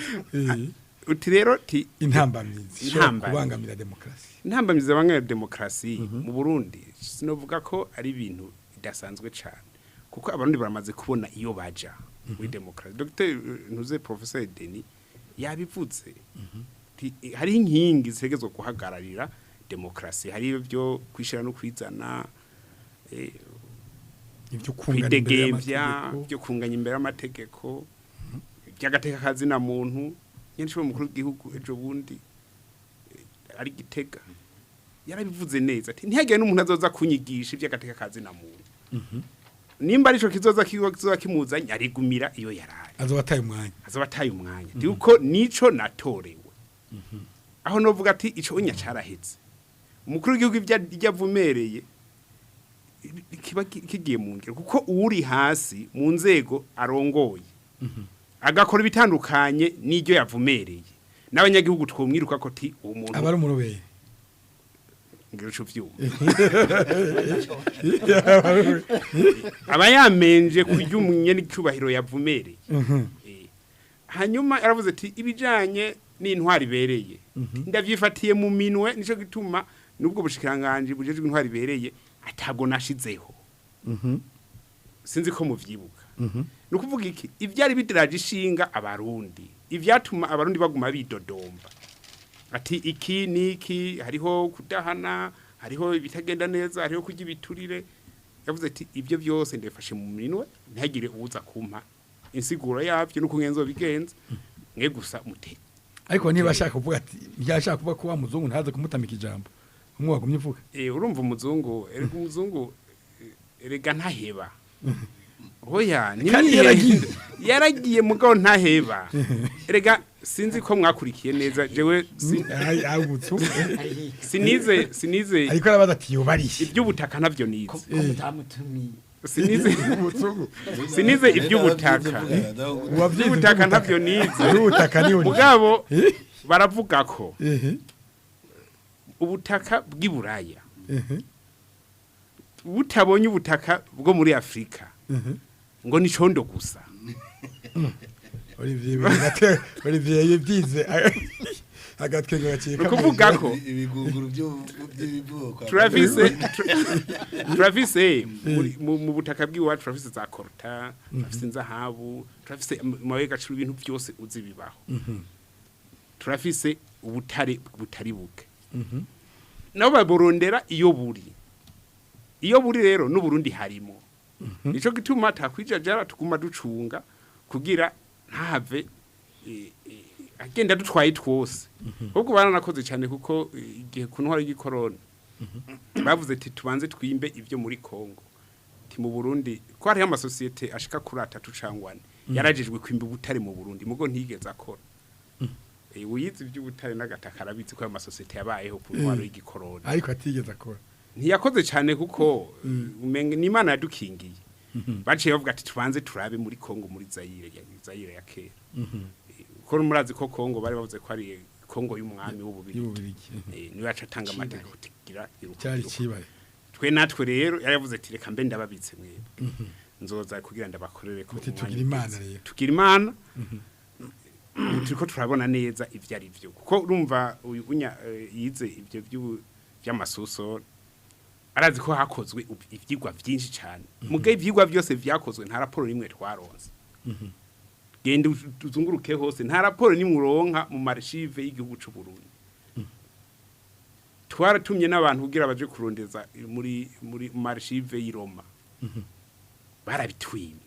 [SPEAKER 2] Uti rero ti
[SPEAKER 1] Intambamyi zishobora
[SPEAKER 2] Intambamyi.
[SPEAKER 1] kubangamira demokarasi.
[SPEAKER 2] Intambamyi z'abangamira demokarasi mu Burundi, sinovuga ko ari ibintu bidasanzwe cyane, kuko abarundi baramaze kubona iyo baja muri demokarasi. Dr Ntuze, Professeur Denis yabivuze. Hariho inkingi zitegezwa guhagararira Demokarasi hari ibyo kwishira no kwizana,
[SPEAKER 1] Ibyo kungana imbere
[SPEAKER 2] kwidegembya,
[SPEAKER 1] y'amategeko.
[SPEAKER 2] Byo kunganya imbere y'amategeko, by'agateka kazina muntu. Nyinshi mukuru w'igihugu ejo bundi ari Gitega yarabivuze neza ati ntihagire n'umuntu azoza kunyigisha iby'agateka kazina muntu. Nimba arico kizoza kizoza kimuzanye, arigumira iyo yarari.
[SPEAKER 1] Azoba ataye umwanya.
[SPEAKER 2] Azoba ataye umwanya, yuko nico natorewe. Aho novuga ati ico unya carahetse, umukuru w'igihugu ibyo avumereye kiba kigiye mu ngiro, kuko uri hasi mu nzego arongoye agakora ibitandukanye n'ibyo yavumereye, n'abanyagihugu twomwiruka ko ti uwo muntu
[SPEAKER 1] Aba ari umurobere.
[SPEAKER 2] Ngira ico vyuma aba yamenje kurya umunyenicubahiro yavumereye. Hanyuma yaravuze ati ibijanye n'intwari ibereye ndavyifatiye mu minwe, nico gituma nubwo bushikiranganje bujejwe intwari ibereye atabwo nashizeho. Sinzi ko muvyibuka. Ni ukuvuga iki? Ivyari bidiraje ishinga Abarundi, ivyatuma Abarundi baguma bidodomba ati iki niki, hariho kudahana, hariho ibitagenda neza, hariho kurya ibiturire, yavuze ati ibyo byose ndefashe mu minwe, ntihagire uwuza kumpa insiguro yavyo nuko ngenzo bigenza, mwe gusa mute.
[SPEAKER 1] Ariko niba ashaka kuvuga ati ntiyashaka kuvuga ko wa muzungu ntaze kumutamika ijambo umwe wagumye uvuga.
[SPEAKER 2] Urumva umuzungu, erega umuzungu, erega ntaheba. Oya.
[SPEAKER 1] Kandi yaragiye.
[SPEAKER 2] Yaragiye mugabo ntaheba. Erega sinzi ko mwakurikiye neza, jewe
[SPEAKER 1] Agutse.
[SPEAKER 2] sinize.
[SPEAKER 1] Ariko arabaza ati yobariye.
[SPEAKER 2] Iby'ubutaka ntabyo nize.
[SPEAKER 3] Ko mutamutumiye.
[SPEAKER 2] Sinize.
[SPEAKER 1] Umuzungu.
[SPEAKER 2] Sinize iby'ubutaka.
[SPEAKER 1] Uwavyize.
[SPEAKER 2] Iby'ubutaka ntabyo nize.
[SPEAKER 1] Iby'ubutaka niwe.
[SPEAKER 2] Mugabo baravuga ko ubutaka bw'i Buraya butabonye ubutaka bwo muri Afurika ngo ni condo gusa.
[SPEAKER 1] Olivier Olivier yibyize agatwengo gaciye.
[SPEAKER 2] Ni ukuvuga ko
[SPEAKER 4] ibigunguru by'ibivuko.
[SPEAKER 2] Turafise mu butaka bw'iwacu, turafise za coltan, turafise inzahabu, turafise amabuye y'agaciro, ibintu byose uzi bibaho. Turafise ubutare butari buke, nabo baburondera iyo buri. Iyo buri rero n'Uburundi harimo. Nico gituma takwijajara, tuguma ducunga kugira ntahave agenda dutwaye twose. Ahubwo baranakoze cyane, kuko igihe ku ntwaro y'igikoroni bavuze ati tubanze twimbe ibyo muri Kongo, ti mu Burundi ko hariho amasosiyete ashika kuri atatu cangwa ane yarajejwe kwimba ubutare mu Burundi, mugo ntigeze akora. Uyizi iby'ubutare n'agataka arabizi ko ayo masosiyete yabayeho ku ntwaro y'igikoroni.
[SPEAKER 1] Ariko atigeze akora.
[SPEAKER 2] Ntiyakoze cyane kuko umenga ni Imana yadukingiye. Baciye bavuga ati tubanze turabe muri Kongo, muri Zaire ya Zaire ya kera. Kuko murazi ko Kongo bari bavuze ko ari Kongo y'umwami w'Ububirigi.
[SPEAKER 1] Y'Ububirigi.
[SPEAKER 2] Niwe yaca atanga amategeko kugira
[SPEAKER 1] Cyari kibare.
[SPEAKER 2] Twe natwe rero yaravuze ati reka mbe ndababitse mwebwe, nzoza kugira ndabakorere ko
[SPEAKER 1] Muti
[SPEAKER 2] umwanya
[SPEAKER 1] tugira Imana
[SPEAKER 2] ugeze.
[SPEAKER 1] rero.
[SPEAKER 2] Tugira Imana. Ubu turiko turabona neza ivyo ari vyo, kuko urumva uyu unya yize ivyo vy'amasuso arazi ko hakozwe ivyigwa vyinshi cyane. Mugabe ivyigwa byose vyakozwe, nta raporo nimwe twaronse. Genda uzunguruke hose, nta raporo nimwe uronka mu ma archives y'igihugu c'u Burundi. Twaratumye n'abantu kugira baje kurondeza muri mu archive y'i Roma, barabitwimye,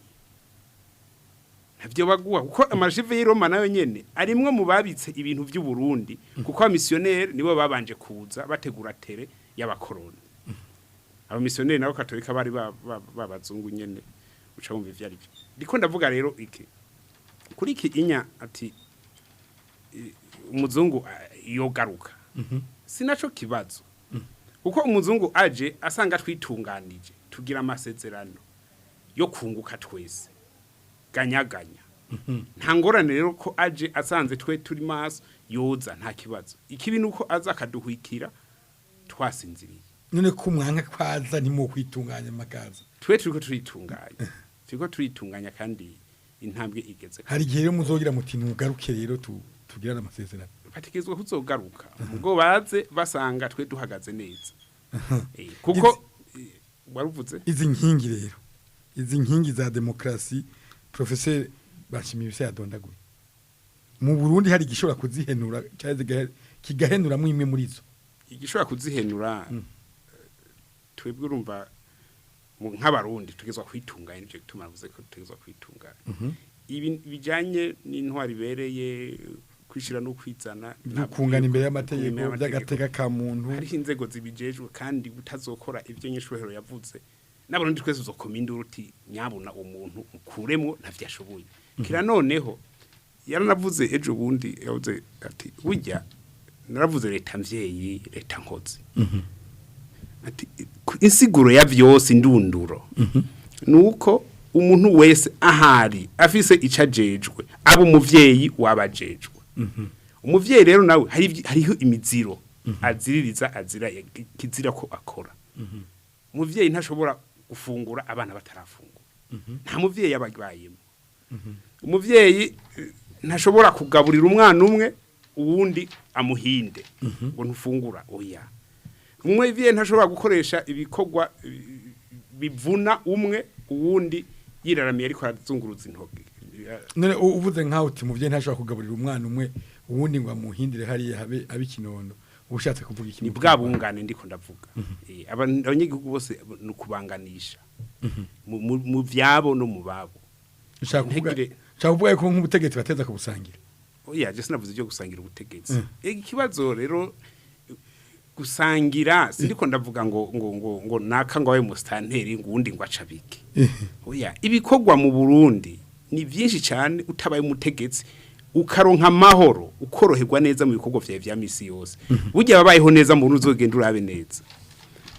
[SPEAKER 2] ntavyo baguha, kuko ama archives y'i Roma nayo nyene arimwo mu babitse ibintu vy'u Burundi, kuko abamisiyoneri nibo babanje kuza bategura tere y'abakoroni. Abamisiyoneri nabo katolika bari babazungu nyene, uca wumva ivyo ari byo. Ndiko ndavuga rero iki kuri iki inya ati umuzungu yogaruka, sinaco kibazo, kuko umuzungu aje asanga twitunganije, tugira amasezerano yo kunguka twese ganyaganya, nta ngorane. Rero ko aje asanze twe turi maso, yoza nta kibazo. Ikibi nuko aza akaduhwikira twasinziriye.
[SPEAKER 1] None ko umwanka kwaza nimo kwitunganya makaza?
[SPEAKER 2] Twe turiko turitunganya kandi intambwe igeze.
[SPEAKER 1] Hari igihe rero muzogira muti nugaruke rero tugirane amasezerano.
[SPEAKER 2] Bategerezwa kuzogaruka ubwo baze basanga twe duhagaze neza. Kuko waruvuze.
[SPEAKER 1] Izi nkingi rero, izi nkingi za demokarasi professeur Bashimiye yadondaguye, mu Burundi hari igishobora kuzihenura cyangwa kigahenuramwo imwe muri zo?
[SPEAKER 2] Igishobora kuzihenura, twebwe urumva nk'abarundi tugezwa kwitunganya, nicyo gituma navuze ko tugezwa kwitunganya ibi bijanye n'intwari ibereye, kwishira no kwizana,
[SPEAKER 1] kungana imbere y'amategeko,
[SPEAKER 2] imbere y'amategeko.
[SPEAKER 1] By'agateka ka muntu.
[SPEAKER 2] Hariho inzego zibijejwe, kandi utazokora ibyo nyishwehero yavuze n'abarundi twese uzokoma induru uti: "Nyabuna umuntu mukuremwo, ntavyo ashoboye." Kira noneho yaranavuze ejo bundi, yavuze ati: "Burya naravuze leta mvyeyi, leta nkozi." Ati: "Insiguro ya vyose, indunduro nuko umuntu wese ahari afise ico ajejwe aba umuvyeyi wabajejwe." Umuvyeyi rero nawe hariho imiziro aziririza, azira kizira ko akora. Umuvyeyi ntashobora gufungura abana batarafungura, nta muvyeyi yababayemo. Umuvyeyi ntashobora kugaburira umwana umwe, uwundi amuhinde ngo ntufungura, oya. Umuvyeyi ntashobora gukoresha ibikorwa bivuna umwe, uwundi yiraramiye ariko arazunguruza intoki.
[SPEAKER 1] None uvuze nkaho uti muvyeyi ntashobora kugaburira umwana umwe, uwundi ngo amuhindire hariya habe abikinono, ushatse kuvuga iki?
[SPEAKER 2] Ni bwa bungane ndiko ndavuga. Abanyagihugu bose ni ukubanganisha mu vyabo no mu babo.
[SPEAKER 1] Ushaka kuvuga
[SPEAKER 2] Ntegire-
[SPEAKER 1] ushaka kuvuga ko nk'ubutegetsi bateza kubusangira?
[SPEAKER 2] Oya, je sinavuze ibyo gusangira ubutegetsi. Ikibazo rero gusangira, sindiko ndavuga ngo naka ngo abe mustanteri, ngo uwundi ngo acabike, oya. Ibikorwa mu Burundi ni byinshi cyane. Utabaye umutegetsi, ukaronka amahoro, ukoroherwa neza mu bikorwa vyawe vya misi yose, burya ababayeho neza mu Burundi, uzogenda urabe neza,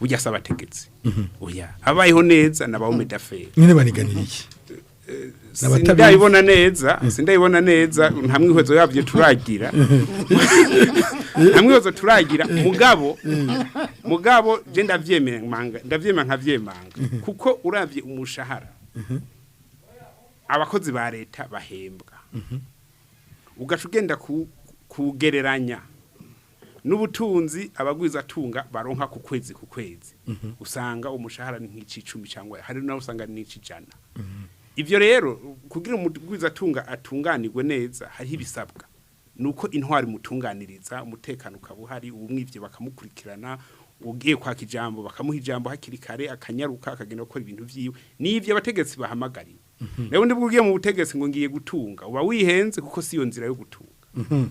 [SPEAKER 2] burya si abategetsi, oya. Abayeho neza n'aba d'affaires.
[SPEAKER 1] Nyine baniganira iki? N'abatabizi.
[SPEAKER 2] Sindayibona neza, sindayibona neza, nta mwihwezo yabyo turagira, nta mwihwezo turagira. Mugabo je ndavyemanga, ndavyemanga nkavyemanga, kuko uravye umushahara abakozi ba leta bahembwa, ugaca ugenda kugereranya n'ubutunzi abagwiza tunga baronka ku kwezi ku kwezi, usanga umushahara ni nk'icicumi, cyangwa hari naho usanga ni n'icijana. Ivyo rero, kugira umugwiza tunga atunganirwe neza, hariho ibisabwa, nuko intwari mutunganiriza, umutekano ukaba uhari, umwivye bakamukurikirana, ugiye kwaka ijambo bakamuha ijambo hakiri kare, akanyaruka akagenda gukora ibintu vyiwe. N'ivyo abategetsi bahamagariwe. Rero ndibwo ugiye mu butegetsi ngo ngiye gutunga, uba wihenze, kuko si iyo nzira yo gutunga.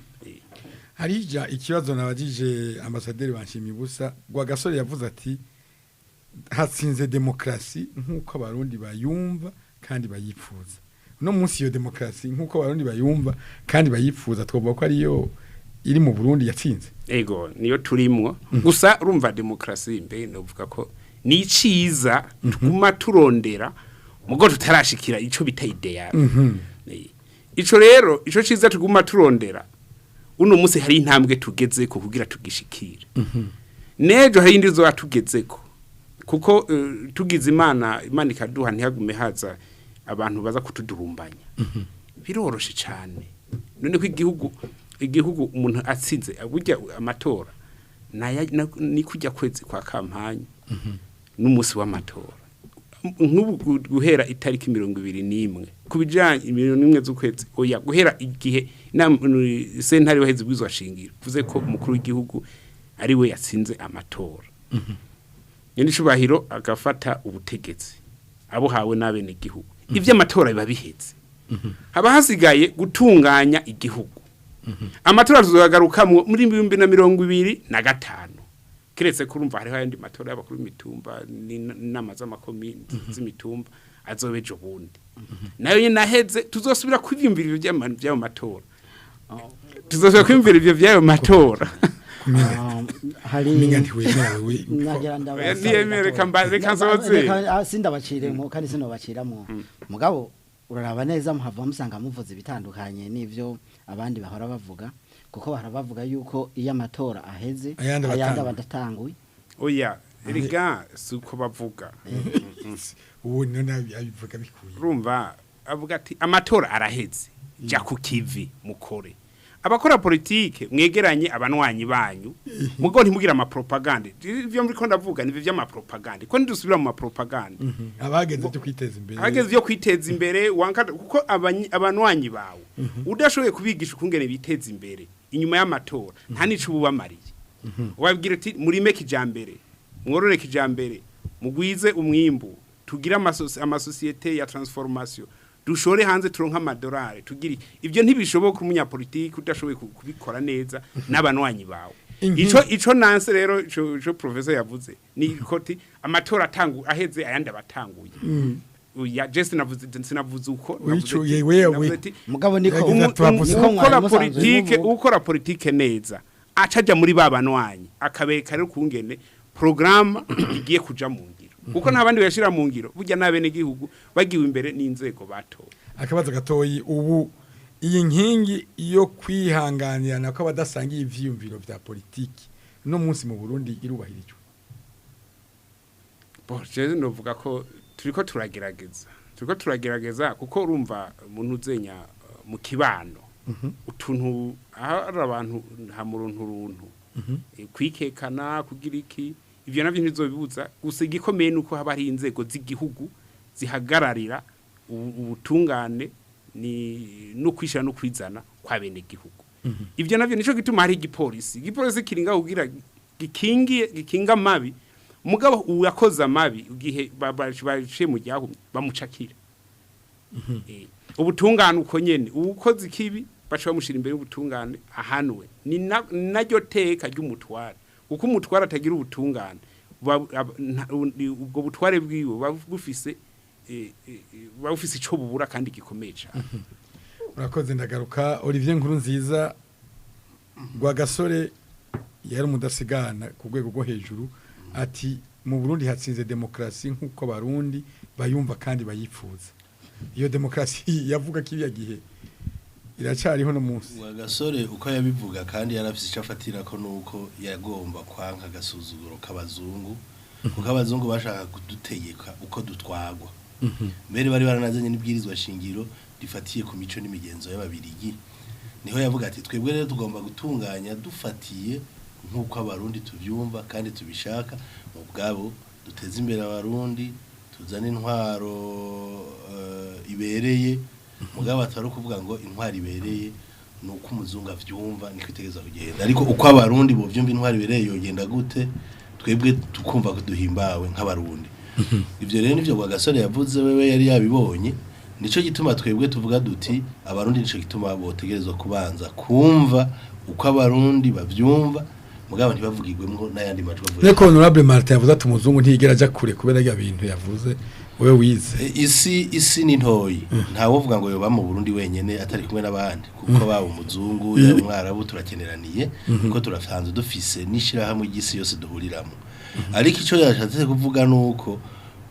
[SPEAKER 1] Harija ikibazo nabajije ambasaderi Banshimibusa Rwagasore, yavuze ati hatsinze demokrasi nk'uko abarundi bayumva kandi bayipfuza. Uno munsi iyo demokrasi nk'uko abarundi bayumva kandi bayipfuza, twovuga ko ariyo iri mu Burundi yatsinze?
[SPEAKER 2] Ego, niyo turimwo. Gusa urumva demokrasi mbe novuga ko ni iciza tuguma turondera, mugo tutarashikira ico bita idéal. Ico rero, ico ciza tuguma turondera, uno munsi hari intambwe tugezeko kugira tugishikire. Nejo hari indi zoba tugezeko, kuko tugize Imana, Imana ikaduha, ntihagume haza abantu baza kutudurumbanya, biroroshe cyane. None ko igihugu umuntu atsinze burya amatora ni kujya kwezi kwa campagne n'umunsi w'amatora, nk'ubu guhera itariki 21 ku bijanye 21 z'ukwezi, oya, guhera igihe sentare waheze ubwizwa shingiro vuze ko umukuru w'igihugu ari we yatsinze amatora, nyene icubahiro agafata ubutegetsi abuhawe n'abene igihugu, ivy'amatora biba biheze, haba hasigaye gutunganya igihugu. Amatora tuzagarukamwo muri 2025, kiretse kurumva hariho ayandi matora y'abakuru b'imitumba n'inama z'amakomini z'imitumba azoba ejo bundi, nayo nyene aheze tuzosubira kwiyumvira ivyo vy'ayo matora, tuzosubira kwiyumvira ivyo vy'ayo matora.
[SPEAKER 3] Hari
[SPEAKER 1] Minga ntiwemera wewe.
[SPEAKER 3] Nagira ndabasabe
[SPEAKER 2] Oya, ntiyemere,
[SPEAKER 3] gatoya.
[SPEAKER 2] reka nsoze.
[SPEAKER 3] Sindabaciremo kandi sinobaciramo, mugabo uraraba neza muhava musanga muvuze ibitandukanye n'ivyo abandi bahora bavuga, kuko bahora bavuga yuko iyo amatora aheze
[SPEAKER 1] Ayandi
[SPEAKER 3] ayandi
[SPEAKER 1] abatanga.
[SPEAKER 3] abadatanguye.
[SPEAKER 2] Oya, erega si uko bavuga.
[SPEAKER 1] Ubu none abivuga bikuye?
[SPEAKER 2] Urumva avuga ati: "Amatora araheze, jya ku kivi, mukore, abakora politike mwegeranye abanwanyi banyu, mugo ntimugire amapropagande." Ivyo muriko ndavuga ni vy'amapropagande, ko ndusubira mu mapropagande.
[SPEAKER 1] Abageze byo kwiteza imbere.
[SPEAKER 2] Hageze byo kwiteza imbere wanka, kuko abanwanyi bawe udashoboye kubigisha ukungene biteza imbere inyuma y'amatora, nta nico ububamariye. Ubabwira uti murime kijambere, mworore kijambere, mugwize umwimbu, tugire amasosiyete ya transformation, dushore hanze turonka amadolari, tugire ibyo. Ntibishoboka umunyapolitiki udashoboye kubikora neza n'abanwanyi bawe. Ico nanse rero, ico professor yavuze ni koti amatora atangu aheze ayandi abatanguye. Oya, je sinavuze, sinavuze uko navuze
[SPEAKER 1] Yewe, we.
[SPEAKER 2] navuze ati,
[SPEAKER 3] Mugabo niko
[SPEAKER 1] Yagize ati,
[SPEAKER 3] niko mwari
[SPEAKER 2] ukora
[SPEAKER 3] musanzwe
[SPEAKER 2] politike
[SPEAKER 3] muvuga.
[SPEAKER 2] Ukora politike neza acaja muri ba banwanyi, akabereka rero kungene programme igiye kuja mu ngiro, kuko nta bandi bayashira mu ngiro burya n'abene gihugu bagiwe imbere n'inzego batoye.
[SPEAKER 1] Akabazo gatoyi: ubu iyi nkingi yo kwihanganirana ko abadasangiye ivyiyumviro vya politiki no munsi mu Burundi irubahirijwe?
[SPEAKER 2] Bon, je novuga ko turiko turagerageza, kuko urumva umuntu uzenya mu kibano utuntu hari abantu nta muruntu runtu. Kwikekana kugira iki, ivyo navyo ntizobibuza. Gusa igikomeye nuko haba hari inzego z'igihugu zihagararira ubutungane ni no kwishira no kwizana kwa bene gihugu. Ivyo navyo nico gituma hari igipolisi kiri ngaho kugira gikingiye, gikinga amabi. Mugabo uyakoze amabi, igihe baciye mu ryahumye bamucakira. Ubutungane uko nyene, uwukoze ikibi baca bamushira imbere y'ubutungane ahanwe. Ni naryo teka ry'umutware, kuko umutware atagira ubutungane ubwo butware bwiwe buba bufise buba bufise ico bubura kandi gikomeye cane.
[SPEAKER 1] Urakoze. Ndagaruka Olivier Nkuru nziza. Rwagasore yari umudasigana ku rwego rwo hejuru, ati mu Burundi hatsinze demokarasi nk'uko abarundi bayumva kandi bayifuza. Iyo demokarasi yavuga kiriya gihe iracyariho no munsi?
[SPEAKER 4] Gasore uko yabivuga kandi yarafise icyo afatira ko nuko yagomba kwanka agasuzuguro k'abazungu, kuko abazungu bashaka kudutegeka uko dutwagwa. Mbere bari baranazanye n'ibwirizwa shingiro rifatiye ku mico n'imigenzo y'ababirigi. Niho yavuga ati twebwe rero tugomba gutunganya dufatiye nk'uko abarundi tuvyumva kandi tubishaka, mu bwabo duteze imbere abarundi, tuzane intwaro ibereye. Mugabo atari ukuvuga ngo intwaro ibereye ni uko umuzungu avyumva niko itegereza kugenda, ariko uko abarundi bovyumva intwaro ibereye yogenda gute, twebwe tukumva ko duhimbawe nk'abarundi. Ivyo rero nivyo Rwagasore yavuze, wewe yari yabibonye. Nico gituma twebwe tuvuga duti abarundi, nico gituma botegerezwa kubanza kumva uko abarundi bavyumva, mugabo ntibavugirwemwo n'ayandi majwi avuye.
[SPEAKER 1] Niko Honorable Martin yavuze ati umuzungu ntiyigera aja kure kubera ya bintu yavuze wewe wize.
[SPEAKER 4] Isi ni ntoyi, ntawovuga ngo yoba mu Burundi wenyene atari kumwe n'abandi, kuko baba umuzungu yaba umwarabu turakeneraniye, kuko turasanzwe dufise n'ishirahamwe ry'isi yose duhuriramo. Ariko ico yashatse kuvuga nuko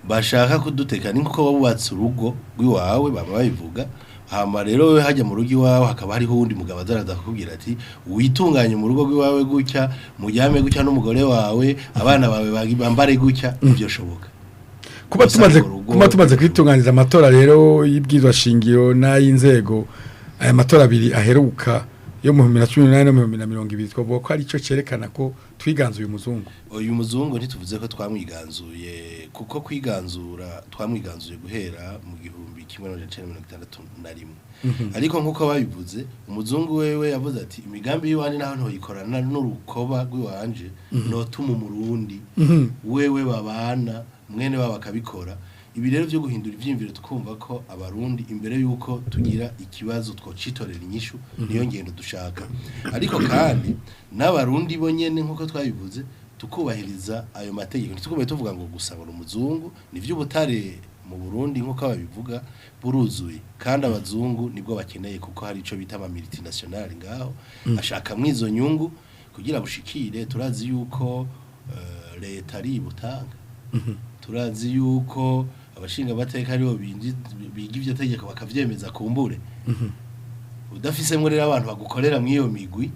[SPEAKER 4] bashaka kuduteka ni nkuko wubatse urugo rw'iwawe, baba babivuga. Hama rero wewe hajya mu rugo iwawe hakaba hariho uwundi mugabo azaraza kukubwira ati witunganye mu rugo rw'iwawe gutya, mujyame gutya n'umugore wawe, abana bawe bambare gutya, ivyo shoboka.
[SPEAKER 1] Kuba
[SPEAKER 4] Gusa
[SPEAKER 1] tumaze
[SPEAKER 4] urwo rugo-
[SPEAKER 1] kuba tumaze kwitunganiza amatora rero y'ibwirizwa shingiro n'ay'inzego, aya matora abiri aheruka yo mu 2018 no mu 2020, twavuga ko ari cyo cerekana ko twiganzuye umuzungu?
[SPEAKER 4] Uyu muzungu ntituvuze ko twamwiganzuye, kuko kwiganzura twamwiganzuye guhera mu 1961. Ariko nk'uko babivuze, umuzungu wewe yavuze ati imigambi y'iwanje naho ntoyikorana n'urukoba rw'iwanje, notuma umurundi wewe babana mwene wabo akabikora. Ibi rero byo guhindura ivyiyumviro, tukumva ko abarundi imbere yuko tugira ikibazo twocitorera inyishu, niyo ngendo dushaka. Ariko kandi n'abarundi bo nyene nk'uko twabivuze, tukubahiriza ayo mategeko, ntitugume tuvuga ngo gusa ngo umuzungu. Nivyo, ubutare mu Burundi nk'uko babivuga buruzuye, kandi abazungu nibwo bakeneye, kuko hari ico bita ama multinational ngaho ashaka mwizo nyungu kugira bushikire. Turazi yuko leta ari ibutanga, turazi yuko abashinga amateka aribo biga ivyo tegeko bakavyemeza. Kumbure udafisemwo rero abantu bagukorera mw'iyo migwi,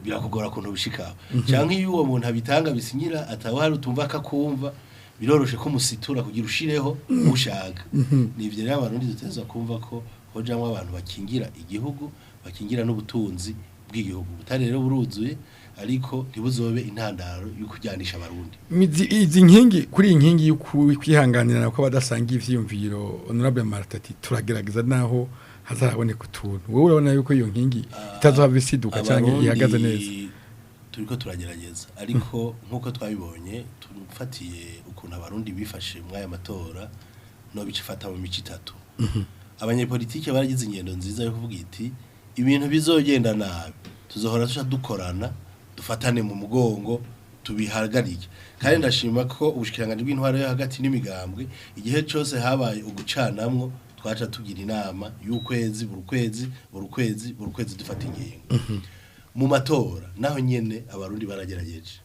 [SPEAKER 4] birakugora kuntu bishikaho, canke iyo uwo muntu abitanga bisinyira atawe hari utumva akakumva, biroroshe ko musitura kugira ushireho ushaka. Nivyo rero abarundi dutezwa kumva ko hojamwo abantu bakingira igihugu, bakingira n'ubutunzi bw'igihugu. Ubutare rero buruzuye, ariko ntibuzobe intandaro yo kujyanisha abarundi.
[SPEAKER 1] Izi nkingi, kuri iyi nkingi yo kwihanganirana ko abadasangiye ivyiyumviro, Honorable Martin ati turagerageza naho hazaraboneka utuntu. Wowe urabona yuko iyo nkingi itazohava isiduka canke
[SPEAKER 4] Abarundi
[SPEAKER 1] ihagaze neza?
[SPEAKER 4] Turiko turagerageza, ariko nk'uko twabibonye, tufatiye ukuntu Abarundi bifashe muri aya matora, no bicifata mu mico itatu. Abanyepolitike baragize ingendo nziza yo kuvuga iti ibintu bizogenda nabi, tuzohora tuca dukorana, dufatane mu mugongo, tubihagarike. Kandi ndashima ko ubushikiranganji bw'intwaro yo hagati n'imigambwe, igihe cose habaye ugucanamwo, twaca tugira inama y'ukwezi, buri kwezi, buri kwezi, buri kwezi, dufata ingingo. Mu matora naho nyene Abarundi baragerageje.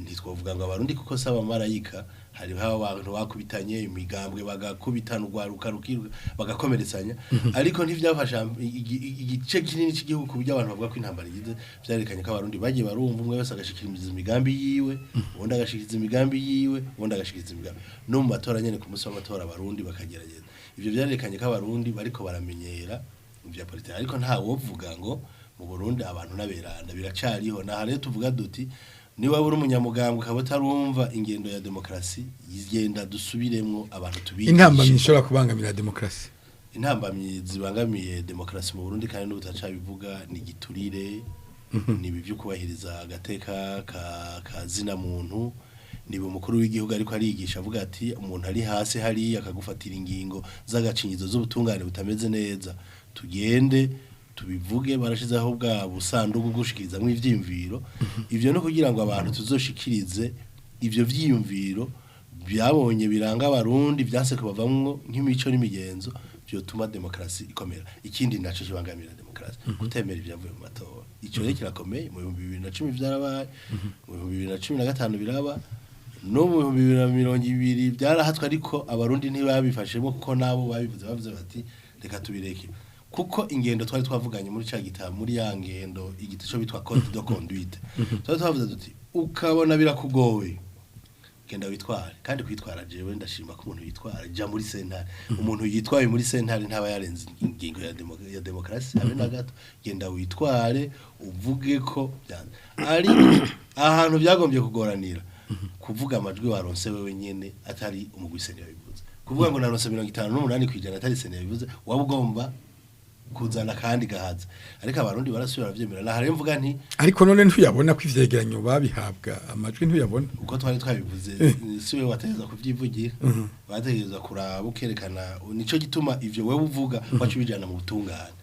[SPEAKER 4] Ntitwavuga ngo Abarundi kuko saba marayika, hariho abantu bakubitanye imigambwe, bagakubitana, urwaruka rukiruka, bagakomeretsanya, ariko ntivyafasha igice kinini cy'igihugu ku buryo abantu bavuga ko intambara igize. Vyarekanye ko Abarundi bagiye barumva, umwe wese agashikiriza imigambi yiwe, uwundi agashikiriza imigambi yiwe, uwundi agashikiriza imigambi. No mu matora nyene, ku munsi w'amatora, Abarundi bakagerageza. Ivyo vyarekanye ko Abarundi bariko baramenyera ivya politiki, ariko nta wovuga ngo mu Burundi abantu n'aberanda, biracariho. Naha rero tuvuga duti niba uri umunyamugambwe ukaba utarumva ingendo ya demokarasi, igenda dusubiremwo abantu tubigishe.
[SPEAKER 1] Intambamyi ishobora kubangamira demokarasi?
[SPEAKER 4] Intambamyi zibangamiye demokarasi mu Burundi, kandi n'ubutacabivuga, ni igiturire, ni ibi byo kubahiriza agateka ka zina muntu, ni umukuru w'igihugu ariko arigisha avuga ati umuntu ari hasi hariya akagufatira ingingo z'agacinyizo z'ubutungane butameze neza. Tugende tubivuge, barashizeho bwa busanduku bwushikirizamwo ivyiyumviro. Ivyo no kugira ngo abantu tuzoshikirize ivyo vyiyumviro byabonye biranga Abarundi, vyase kubavamwo nk'imico n'imigenzo vyotuma demokarasi ikomera. Ikindi naco kibangamira demokarasi, kutemera ivyavuye mu matora. Ico rero kirakomeye. Mu 2010 vyarabaye, mu 2015 biraba, no mu 2020 byarahatwe, ariko Abarundi ntibabifashemo, kuko nabo babivuze bavuze bati reka tubireke, kuko ingendo twari twavuganye muri ca gitabo, muri ya ngendo, igiti cyo bitwa code de conduite, twari twavuze duti ukabona birakugoye, genda witware. Kandi kwitwara, jewe ndashima ko umuntu yitwara, ja muri sentare. Umuntu yitwaye muri sentare ntaba yarenze ingingo ya demokarasi habe na gato. Genda witware, uvuge ko byanze. Ariko ahantu byagombye kugoranira, kuvuga amajwi waronse wewe nyene atari umugwi CENI yabivuze, kuvuga ngo naronse 58% atari CENI yabivuze, waba ugomba kuzana kandi gahaza. Ariko Abarundi barasubira baravyemera. Naha rero mvuga nti
[SPEAKER 1] Ariko none ntuyabona ko ivyegeranyo babihabwa, amajwi ntuyabona?
[SPEAKER 4] Uko twari twabivuze, si we wategereza kuvyivugira, bategereza kuraba ukerekana. Nico gituma ivyo wewe uvuga waca ubijana mu butungane.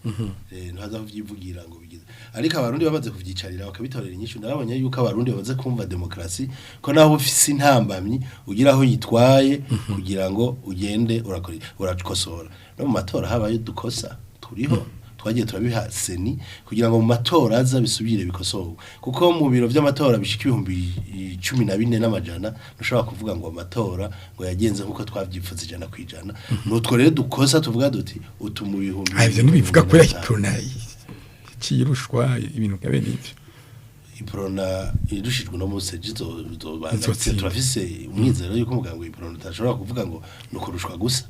[SPEAKER 4] Ntuhaza kuvyivugira ngo bigize. Ariko Abarundi bamaze kuvyicarira bakabitorera inyishu. Narabonye yuko Abarundi bamaze kumva demokarasi, ko naho ufise intambamyi ugira aho yitwaye kugira ngo ugende urakora, urakosora. No mu matora habaye dukosa turiho, twagiye turabiha CENI kugira ngo mu matora aza bisubire bikosorwe, kuko mu biro vy'amatora bishika 14,100 ntushobora kuvuga ngo amatora ngo yagenze nkuko twavyipfuza 100%. Nutwo rero dukosa tuvuga duti utu mu bihumbi
[SPEAKER 1] Ah, ivyo ntibivuga kubera Iprona cirushwa, ibintu nka bene ivyo.
[SPEAKER 4] Iprona irushijwe no munsi
[SPEAKER 1] Izotsinda.
[SPEAKER 4] Turafise umwizero yuko umuganga w'Iprona utashobora kuvuga ngo nukurushwa gusa,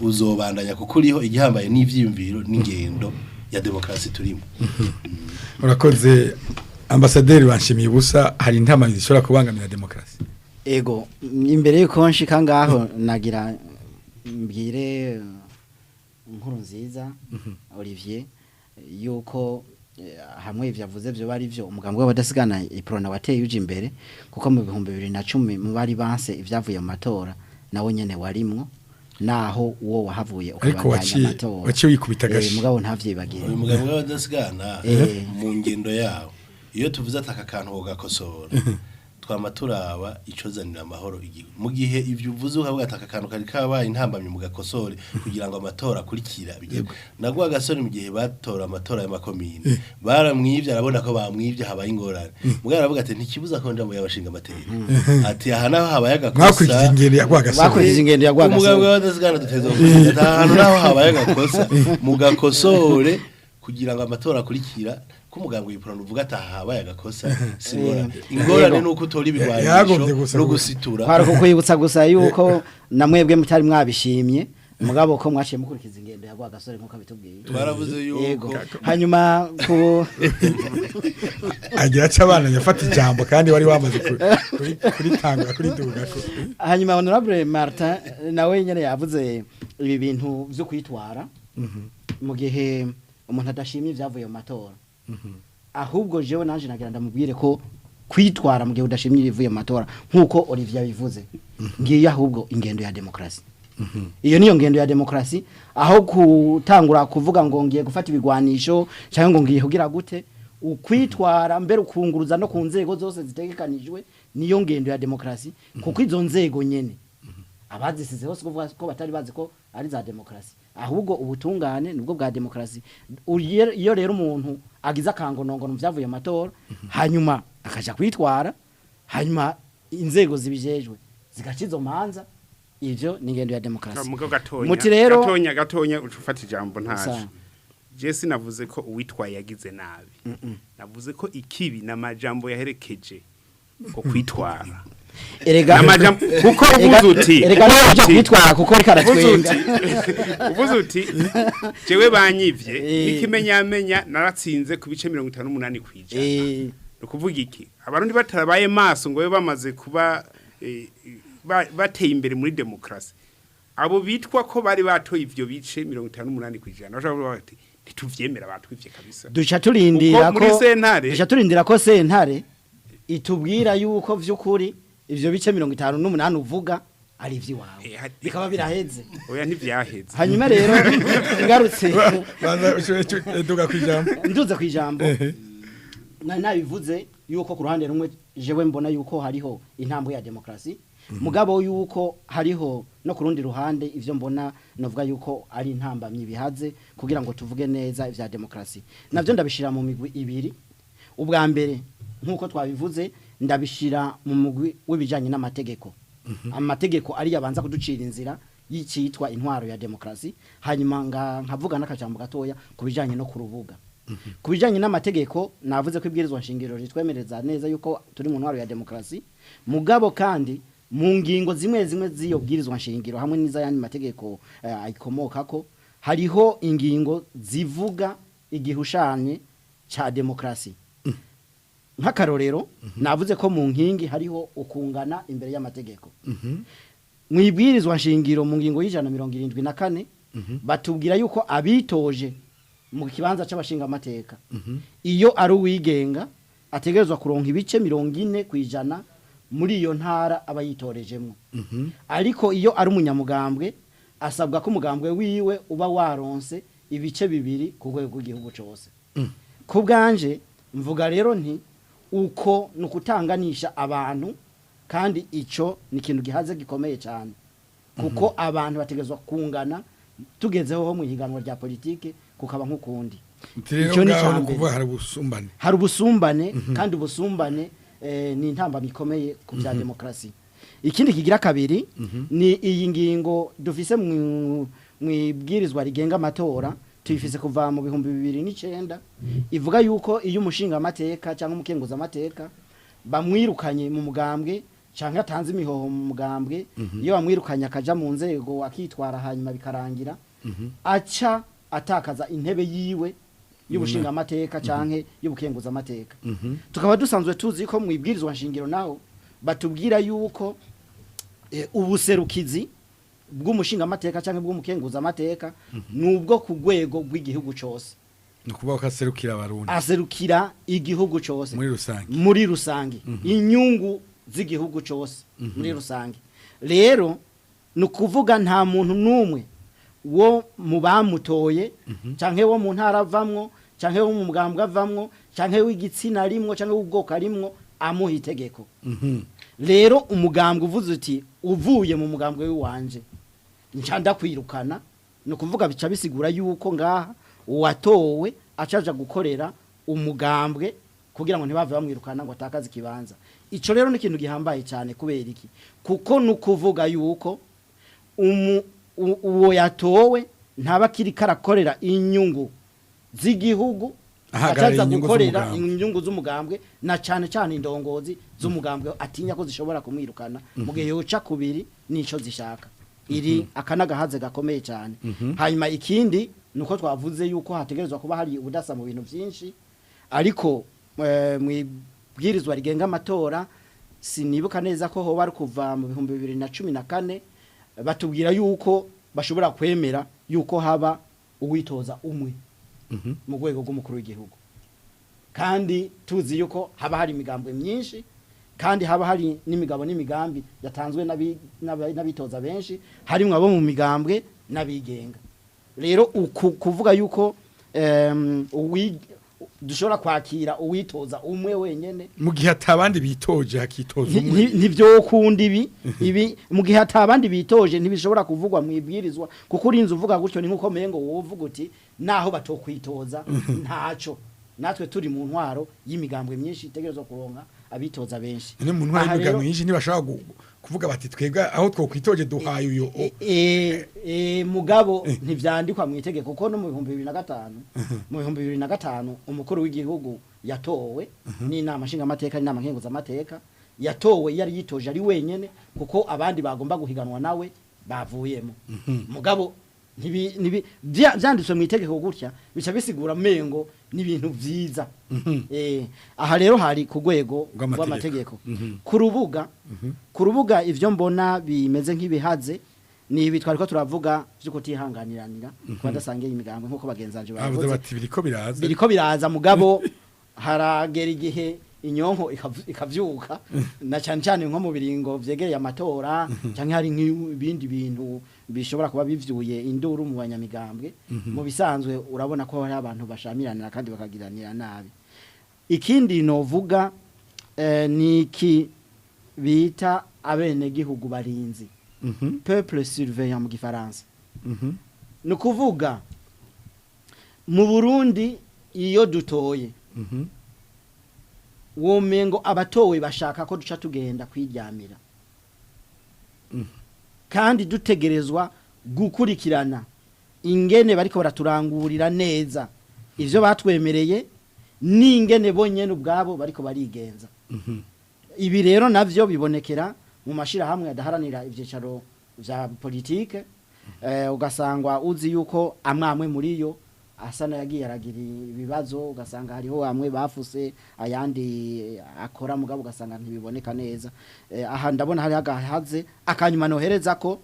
[SPEAKER 4] uzobandanya kuko uriho. Igihambaye n'ivyiyumviro n'ingendo ya demokarasi turimo.
[SPEAKER 1] Urakoze, ambasaderi Banshimiye ubusa. Hari intambamyi zishobora kubangamira demokarasi?
[SPEAKER 3] Ego, imbere yuko nshika ngaho, nagira mbwire Inkuru nziza Olivier yuko hamwe ivyo avuze byo bari byo, umugambwe w'abadasigana Iprona wateye uje imbere, kuko mu 2010 mu bari banse ivyavuye mu matora nawe nyene warimwo, naho uwo wahavuye
[SPEAKER 1] Ariko
[SPEAKER 3] ukabandanya amatora.
[SPEAKER 1] waciye wikubita agashi.
[SPEAKER 3] Mugabo ntavyibagire.
[SPEAKER 4] Uyu mugabo w'abadasigana mu ngendo yawo, iyo tuvuze ati aka kantu wogakosora, twama turaba icozanira amahoro igihugu. Mu gihe ivyo uvuze ukavuga ati aka kantu kari kabaye intambamyi, mu gakosore kugira ngo amatora akurikira bigende. Naguha agasore, mu gihe batora amatora y'amakomine, baramwivye, arabona ko bamwivye, habaye ingorane, mugabo aravuga ati ntikibuza ko nja mu y'abashinga amategeko, ati aha naho habaye agakosa.
[SPEAKER 1] Mwakurikije ingendo ya Rwagasore.
[SPEAKER 3] Bakurikije ingendo ya Rwagasore.
[SPEAKER 4] Umugabo w'abadasigana duteza kugira ahantu naho habaye agakosa, mugakosore kugira ngo amatora akurikira, ko umuganga w'iprona uvuga ati aha habaye agakosa, si ingorane. Ingorane
[SPEAKER 3] Yego.
[SPEAKER 4] ni uko utora
[SPEAKER 1] Yagombye
[SPEAKER 4] ibigwanisho
[SPEAKER 1] gusa
[SPEAKER 4] no gusitura.
[SPEAKER 3] Kwari kukwibutsa gusa yuko namwebwe mutari mwabishimye, mugabo ko mwaciye mukurikiza ingendo ya Rwagasore nkuko abitubwiye.
[SPEAKER 4] Twaravuze
[SPEAKER 3] Yego.
[SPEAKER 4] yuko
[SPEAKER 3] Hanyuma ku
[SPEAKER 1] Agira aca abana yafata ijambo kandi wari wamaze kuritangura kuriduga ko.
[SPEAKER 3] Hanyuma honorable Martin nawe nyene yavuze ibi bintu byo kwitwara mu gihe umuntu adashimye ibyavuye mu matora. Ahubwo jewe nanje nagira ndamubwire ko kwitwara mu gihe udashimye ibivuye mu matora nk'uko Olivier bivuze, ngiyo ahubwo ingendo ya demokrasi. Iyo niyo ngendo ya demokrasi, aho gutangura kuvuga ngo ngiye gufata ibigwanisho cyangwa ngo ngiye kugira gute. Ukwitwara mbere ukunguruza no ku nzego zose zitegekanijwe niyo ngendo ya demokrasi, kuko izo nzego nyene abazisize hose kuvuga ko batari bazi ko ari za demokrasi, ahubwo ubutungane nubwo bwa demokrasi. Iyo rero umuntu agize akangonongono mu vyavuye mu matora, hanyuma akaja kwitwara, hanyuma inzego zibijejwe zigaca izo manza, ivyo ni ingendo ya demokrasi.
[SPEAKER 2] Mugo gatonya.
[SPEAKER 3] Muti rero
[SPEAKER 2] gatonya gatonya uca ufata ijambo ntaje.
[SPEAKER 3] Sawa.
[SPEAKER 2] Je sinavuze ko uwitwaye yagize nabi, navuze ko ikibi n'amajambo yaherekeje ko kwitwara.
[SPEAKER 3] Erega
[SPEAKER 2] N'amajambo kuko uvuze uti
[SPEAKER 3] erega
[SPEAKER 2] uvuze
[SPEAKER 3] nawe
[SPEAKER 2] uti-
[SPEAKER 3] kwitwara kuko ariko
[SPEAKER 2] uvuze
[SPEAKER 3] aratwenga.
[SPEAKER 2] Uvuze uti jewe banyivye, n'ikimenyamenya naratsinze ku bice 58%. Ni ukuvuga iki? Abarundi batarabaye maso ngo babe bamaze kuba bateye imbere muri demokrasi, abo bitwa ko bari batoye ivyo bice 58% bashobora kuvuga bati ntituvyemera, batwivye kabisa.
[SPEAKER 3] Duca turindira
[SPEAKER 2] Kuko muri
[SPEAKER 3] ko
[SPEAKER 2] sentare-
[SPEAKER 3] duca turindira ko sentare itubwira yuko vy'ukuri ivyo bice 58 uvuga ari ivy'iwawe, bikaba biraheze.
[SPEAKER 2] Oya, ntivyaheze.
[SPEAKER 3] Hanyuma rero ngarutse
[SPEAKER 1] Banza duga kwijambo.
[SPEAKER 3] Nduze ku ijambo, nari nabivuze yuko ku ruhande rumwe jewe mbona yuko hariho intambwe ya demokrasi, mugabo yuko hariho no ku rundi ruhande ivyo mbona novuga yuko ari intambamyi bihaze kugira ngo tuvuge neza ivya demokrasi. Navyo ndabishira mu migwi ibiri. Ubwa mbere, nk'uko twabivuze, ndabishira mu mugwi w'ibijanye n'amategeko, amategeko ari yabanza kuducira inzira y'icitwa intwaro ya demokrasi, hanyuma nkavuga n'akajambo gatoya ku bijanye no ku rubuga. Ku bijanye n'amategeko, navuze ko ibwirizwa nshingiro ritwemereza neza yuko turi mu ntwaro ya demokrasi, mugabo kandi mu ngingo zimwe zimwe z'iyo bwirizwa nshingiro hamwe n'izayandi mategeko ayikomokako, hariho ingingo zivuga igihushanye ca demokrasi. Nk'akarorero, navuze ko mu nkingi hariho ukungana imbere y'amategeko. Mu ibwirizwa nshingiro, mu ngingo y'174, batubwira yuko abitoje mu kibanza c'abashingamateka, iyo ari uwigenga, ategerezwa kuronka ibice 40% muri iyo ntara aba yitorejemwo, ariko iyo ari umunyamugambwe asabwa ko umugambwe wiwe uba waronse ibice 2 ku rwego rw'igihugu cose. Ku bwanje mvuga rero nti uko ni ukutanganisha abantu, kandi ico ni ikintu gihaze gikomeye cyane, kuko abantu bategerezwa kungana tugezeho ho mu ihiganwa rya politike kukaba nk'ukundi.
[SPEAKER 1] Nti rero
[SPEAKER 3] Ico ni
[SPEAKER 1] ngaho
[SPEAKER 3] ica
[SPEAKER 1] ni
[SPEAKER 3] mbere.
[SPEAKER 1] ukuvuga hari ubusumbane.
[SPEAKER 3] Hari ubusumbane, kandi ubusumbane ni intambamyi ikomeye ku bya demokrasi. Ikindi kigira kabiri ni iyi ngingo dufise mu ibwirizwa rigenga amatora, tuyifise kuva mu 2009, ivuga yuko iyo umushinga amateka cyangwa umukenguza amateka bamwirukanye mu mugambwe cyangwa atanze imihoho mu mugambwe, iyo bamwirukanye akaja mu nzego akitwara hanyuma bikarangira, aca atakaza intebe yiwe y'ubushinga amateka canke y'ubukenguza amateka. Tukaba dusanzwe tuzi ko mu ibwirizwa nshingiro naho batubwira yuko ubuserukizi bw'umushinga amateka canke bw'umukenguza amateka nubwo ku rwego rw'igihugu cose.
[SPEAKER 1] Ni ukuvuga ko aserukira abarundi
[SPEAKER 3] Aserukira igihugu cose
[SPEAKER 1] muri rusange.
[SPEAKER 3] Muri rusange, inyungu z'igihugu cose muri rusange. Rero ni ukuvuga nta muntu n'umwe wo mu bamutoye canke wo mu ntara avamwo canke wo mu mugambwe avamwo canke w'igitsina arimwo canke w'ubwoko arimwo amuha itegeko. Rero umugambwe uvuze uti uvuye mu mugambwe w'iwanje nca ndakwirukana, ni ukuvuga bica bisigura yuko ngaha uwatowe acaja gukorera umugambwe kugira ngo ntibave bamwirukana ngo atakaze ikibanza. Ico rero ni ikintu gihambaye cyane. Kubera iki? Kuko ni ukuvuga yuko uwo yatowe ntaba akiri karakorera inyungu z'igihugu,
[SPEAKER 1] Ahagarariye
[SPEAKER 3] acaza
[SPEAKER 1] inyungu
[SPEAKER 3] gukorera
[SPEAKER 1] z'umugambwe.
[SPEAKER 3] inyungu z'umugambwe, na cyane cyane indongozi z'umugambwe atinya ko zishobora kumwirukana mu gihe yoca kubiri nico zishaka. Iri aka n'agahaze gakomeye cyane. Hanyuma ikindi nuko twavuze yuko hategerezwa kuba hari ubudasa mu bintu byinshi, ariko mu ibwirizwa rigenga amatora, sinibuka neza ko hoba ari kuva mu 2014, batubwira yuko bashobora kwemera yuko haba uwitoza umwe mu rwego rw'umukuru w'igihugu. Kandi tuzi yuko haba hari imigambwe myinshi, kandi haba hari n'imigabo n'imigambi yatanzwe n'abitoza benshi, harimwo abo mu migambwe n'abigenga. Rero uku kuvuga yuko dushobora kwakira uwitoza umwe wenyene
[SPEAKER 1] mu gihe atabandi bitoje hakitoza umwe,
[SPEAKER 3] ntivyokunda ibi mu gihe atabandi bitoje ntibishobora kuvugwa mu ibwirizwa, kuko urinze uvuga gutyo ni nkuko mengo wovuga uti naho batokwitoza ntaco, natwe turi mu ntwaro y'imigambwe myinshi itegerezwa kuronka abitoza benshi.
[SPEAKER 1] None mu ntwaro
[SPEAKER 3] Aha
[SPEAKER 1] y'imigambwe
[SPEAKER 3] rero-
[SPEAKER 1] myinshi ntibashobora kuvuga bati twebwe aho twokwitoje duhaye uyo o.
[SPEAKER 3] Mugabo ntivyandikwa mu itegeko, kuko no mu 2005, mu 2005 umukuru w'igihugu yatowe n'inama nshingamateka n'inama nkenguzamateka, yatowe yari yitoje ari wenyene, kuko abandi bagomba guhiganwa nawe bavuyemo. Mugabo vyanditswe mu itegeko gutya bica bisigura mengo n'ibintu vyiza. Aha rero hari ku rwego
[SPEAKER 1] Rw'amategeko.
[SPEAKER 3] rw'amategeko. Ku rubuga ivyo mbona bimeze nk'ibihaze ni ibi twariko turavuga vyo kutihanganiranira ku badasangiye imigambwe, nk'uko bagenzanje
[SPEAKER 1] Bavuze
[SPEAKER 3] bavuze.
[SPEAKER 1] bati biriko biraza.
[SPEAKER 3] Biriko biraza, mugabo haragera igihe inyonko ikavyuka, na cyane cyane nko mu biringo vyegereye amatora, canke hari nk'ibindi bintu bishobora kuba bivyuye induru mu banyamigambwe. Mu bisanzwe urabona ko hari abantu bashamiranira kandi bakagiranira nabi. Ikindi novuga ni iki bita abenegihugu barinzi, peuple surveillant mu gifaransa. Ni ukuvuga mu Burundi iyo dutoye, womengo abatowe bashaka ko duca tugenda kwiryamira, kandi dutegerezwa gukurikirana ingene bariko baraturangurira neza ivyo batwemereye n'ingene bonyene ubwabo bariko barigenza. Ibi rero navyo bibonekera mu mashirahamwe adaharanira ivyicaro vya politike, ugasangwa uzi yuko amwamwe muri yo asa n'ayagiye aragira ibibazo, ugasanga hariho amwe bafuse, ayandi akora mugabo ugasanga ntibiboneka neza. Aha ndabona hari agahaze. Akanyuma nohereza ko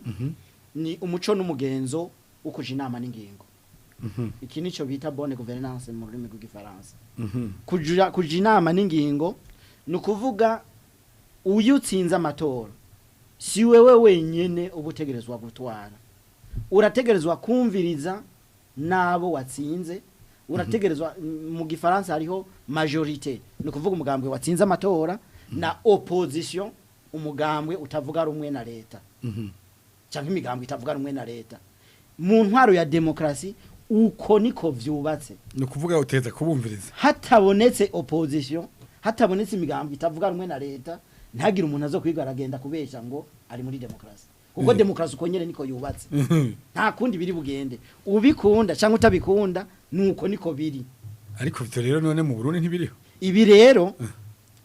[SPEAKER 3] ni umuco n'umugenzo wo kuja inama n'ingingo. Iki nico bita bonne gouvernance mu rurimi rw'igifaransa. Kuja inama n'ingingo ni ukuvuga uyu utsinze amatora si wewe wenyene uba utegerezwa gutwara, urategerezwa kumviriza n'abo watsinze, urategerezwa, mu gifaransa hariho majorité, ni ukuvuga umugambwe watsinze amatora, na opposition, umugambwe utavuga rumwe na leta cyangwa imigambwe itavuga rumwe na leta. Mu ntwaro ya demokrasi uko niko vyubatse.
[SPEAKER 1] Ni ukuvuga uteza kubumviriza.
[SPEAKER 3] Hatabonetse opposition, hatabonetse imigambwe itavuga rumwe na leta, ntagire umuntu azo kwiga aragenda kubesha ngo ari muri demokrasi, kuko demokrasi uko nyene niko yubatse. Nta kundi biri bugende, ubikunda cyangwa utabikunda, nuko niko biri.
[SPEAKER 1] Ariko ivyo rero none mu Burundi ntibiriho.
[SPEAKER 3] Ibi rero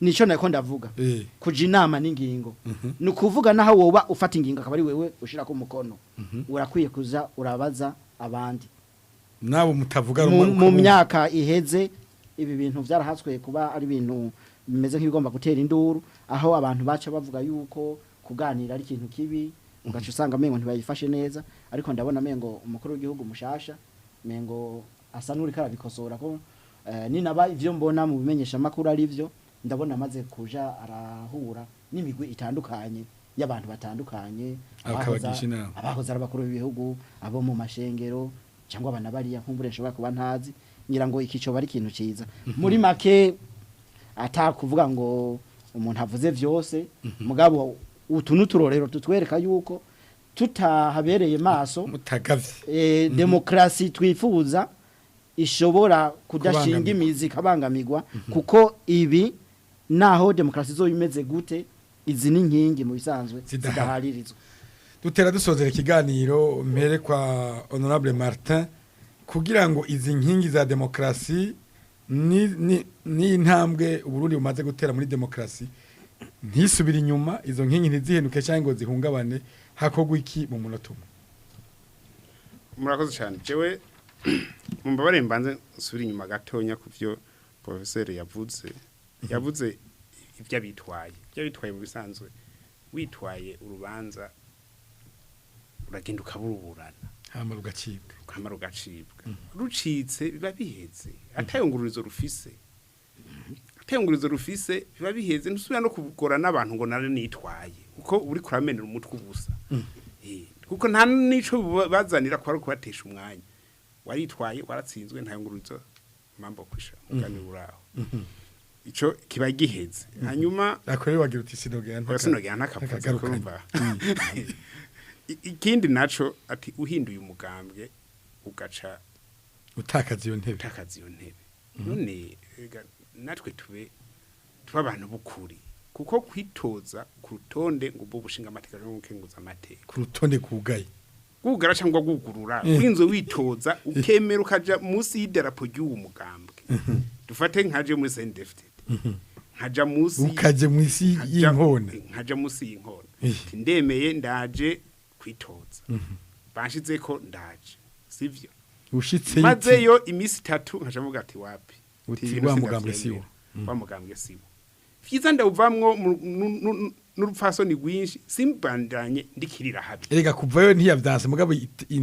[SPEAKER 3] nico nako ndavuga, kuja inama n'ingingo. Ni ukuvuga naho woba ufata ingingo akaba ari wewe ushirako umukono, urakwiye kuza urabaza abandi
[SPEAKER 1] nabo mutavuga
[SPEAKER 3] mu
[SPEAKER 1] rumwe
[SPEAKER 3] mu
[SPEAKER 1] ukabumva.
[SPEAKER 3] myaka iheze ibi bintu vyarahatswe kuba ari ibintu bimeze nk'ibigomba gutera induru, aho abantu baca bavuga yuko kuganira ari ikintu kibi, ugaca usanga mengo ntibayifashe neza. Ariko ndabona mengo umukuru w'igihugu mushasha mengo asa n'uriko arabikosora, ko ninaba ivyo mbona mu bimenyesha makuru ari vyo, ndabona amaze kuja arahura n'imigwi itandukanye y'abantu batandukanye,
[SPEAKER 1] Akabagisha inama.
[SPEAKER 3] abahoze ari abakuru b'ibihugu, abo mu mashengero cyangwa abana bariya nkumbure nshobora kuba ntazi. Ngira ngo iki coba ari ikintu ciza. Muri make, atakuvuga ngo umuntu avuze vyose, mugabo utu n'uturorero tutwereka yuko tutahabereye maso,
[SPEAKER 1] mutagavye,
[SPEAKER 3] demokrasi twifuza ishobora kudashinga
[SPEAKER 1] Kubangamirwa.
[SPEAKER 3] imizi, ikabangamirwa, kuko ibi naho demokrasi zo imeze gute, izi ni inkingi mu bisanzwe
[SPEAKER 1] Zidahari.
[SPEAKER 3] zidaharirizwa.
[SPEAKER 1] Dutera dusozera ikiganiro, mpere kwa honorable Martin, kugira ngo izi nkingi za demokrasi ni intambwe Uburundi bumaze gutera muri demokrasi ntisubire inyuma, izo nkingi ntizihenuke cyangwa ngo zihungabane, hakorwa iki mu munota umwe?
[SPEAKER 2] Murakoze cyane. Jewe mumbabare mbanze nsubire inyuma gatonya ku byo professeur yavuze. Yavuze ibyo abitwaye, ibyo abitwaye. Mu bisanzwe witwaye urubanza uragenda ukaburuburana,
[SPEAKER 1] hama rugacibwa,
[SPEAKER 2] ukamara ugacibwa. Rucitse biba biheze, atayungururizo rufise. Atayungururizo rufise biba biheze, ntusubira no kugora n'abantu ngo nare nitwaye, kuko uri kuramenera umutwe ubusa. Kuko nta nico bazanira kwa kubatesha umwanya. Waritwaye waratsinzwe, nta yungururizo, mambo kwisha mugani uraho. Ico kiba giheze. Hanyuma
[SPEAKER 1] akorera wagira uti sinogera.
[SPEAKER 2] Oya, sinogera ntakavuze kurumva. Ikindi naco ati uhinduye umugambwe ugaca
[SPEAKER 1] utakaza iyo ntebe.
[SPEAKER 2] Utakaza iyo ntebe. None ega, natwe tube tuba abantu bukuri, kuko kwitoza ku rutonde ngo ubwo bushinga amateka no gukenguza amateka
[SPEAKER 1] ku rutonde kugaye
[SPEAKER 2] gugara cyangwa gugurura, urinze witoza ukemera ukaja munsi y'idarapo ry'uwo mugambwe. Dufate nkaje muri CNDD-FDD, nkaja munsi
[SPEAKER 1] ukaje mu isi y'inkona.
[SPEAKER 2] Nkaja munsi y'inkona. Ati ndemeye ndaje kwitoza, banshizeko ndaje, sivyo?
[SPEAKER 1] Ushitse
[SPEAKER 2] mazeyo iminsi 3 nkaja mvuga ati wapi.
[SPEAKER 1] Uti
[SPEAKER 2] Ati ibintu
[SPEAKER 1] wa mugambwe
[SPEAKER 2] sindavyemera.
[SPEAKER 1] siwo.
[SPEAKER 2] Wa mugambwe siwo. Vyiza ndawuvamwo n'urupfasoni rwinshi, simbandanye ndikirira habi.
[SPEAKER 1] Erega kuvayo ntiyavyanse mugabo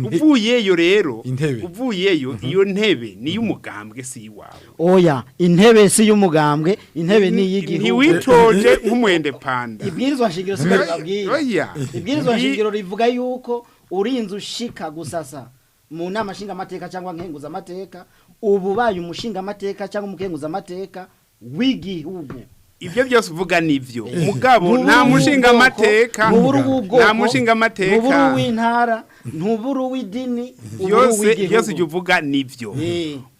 [SPEAKER 2] uvuyeyo rero
[SPEAKER 1] Intebe.
[SPEAKER 2] Uvuyeyo, iyo ntebe ni y'umugambwe, si iwawe.
[SPEAKER 3] Oya, intebe si y'umugambwe, intebe ni iy'igihugu.
[SPEAKER 2] Ntiwitoje nk'umwende panda.
[SPEAKER 3] Ibwirizwa nshingiro siko ribabwira.
[SPEAKER 2] Oya.
[SPEAKER 3] Ibwirizwa nshingiro rivuga yuko urinze ushika gusasa mu nama nshingamateka cyangwa nkenguzamateka, ubu ubaye umushingamateka cyangwa umukenguzamateka w'igihugu.
[SPEAKER 2] Ibyo byose uvuga nivyo, mugabo
[SPEAKER 3] Ntubura
[SPEAKER 2] nta
[SPEAKER 3] uw'ubwoko,
[SPEAKER 2] mushingamateka
[SPEAKER 3] ntubura uw'ubwoko,
[SPEAKER 2] nta mushingamateka
[SPEAKER 3] ntubura uw'intara, ntubura uw'idini, ubura
[SPEAKER 2] byose
[SPEAKER 3] uw'igihugu.
[SPEAKER 2] Byose ibyo uvuga nivyo.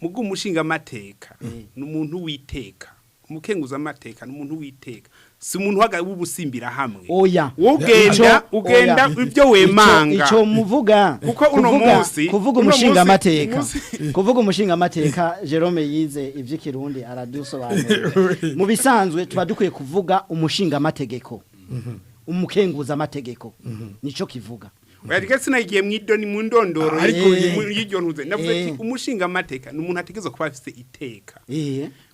[SPEAKER 2] Mugo umushingamateka ni umuntu witeka, umukenguzamateka ni umuntu witeka, si umuntu w'ubusimbira hamwe.
[SPEAKER 3] Oya.
[SPEAKER 2] Ugenda ugenda
[SPEAKER 3] oya.
[SPEAKER 2] ibyo wemanga.
[SPEAKER 3] Ico muvuga
[SPEAKER 2] Kuko uno
[SPEAKER 3] kuvuga
[SPEAKER 2] uno
[SPEAKER 3] umushingamateka
[SPEAKER 2] munsi
[SPEAKER 3] kuvuga umushingamateka, Jerome yize ivy'ikirundi aradusobanurira. Mu bisanzwe tuba dukwiye kuvuga umushingamategeko, umukenguza amategeko, nico kivuga.
[SPEAKER 2] Oya, reka sinagiye mwidoni mu ndondoro
[SPEAKER 1] Ariko
[SPEAKER 2] y'iryo ntuze navuze ati umushingamateka ni umuntu ategerezwa kuba afise iteka,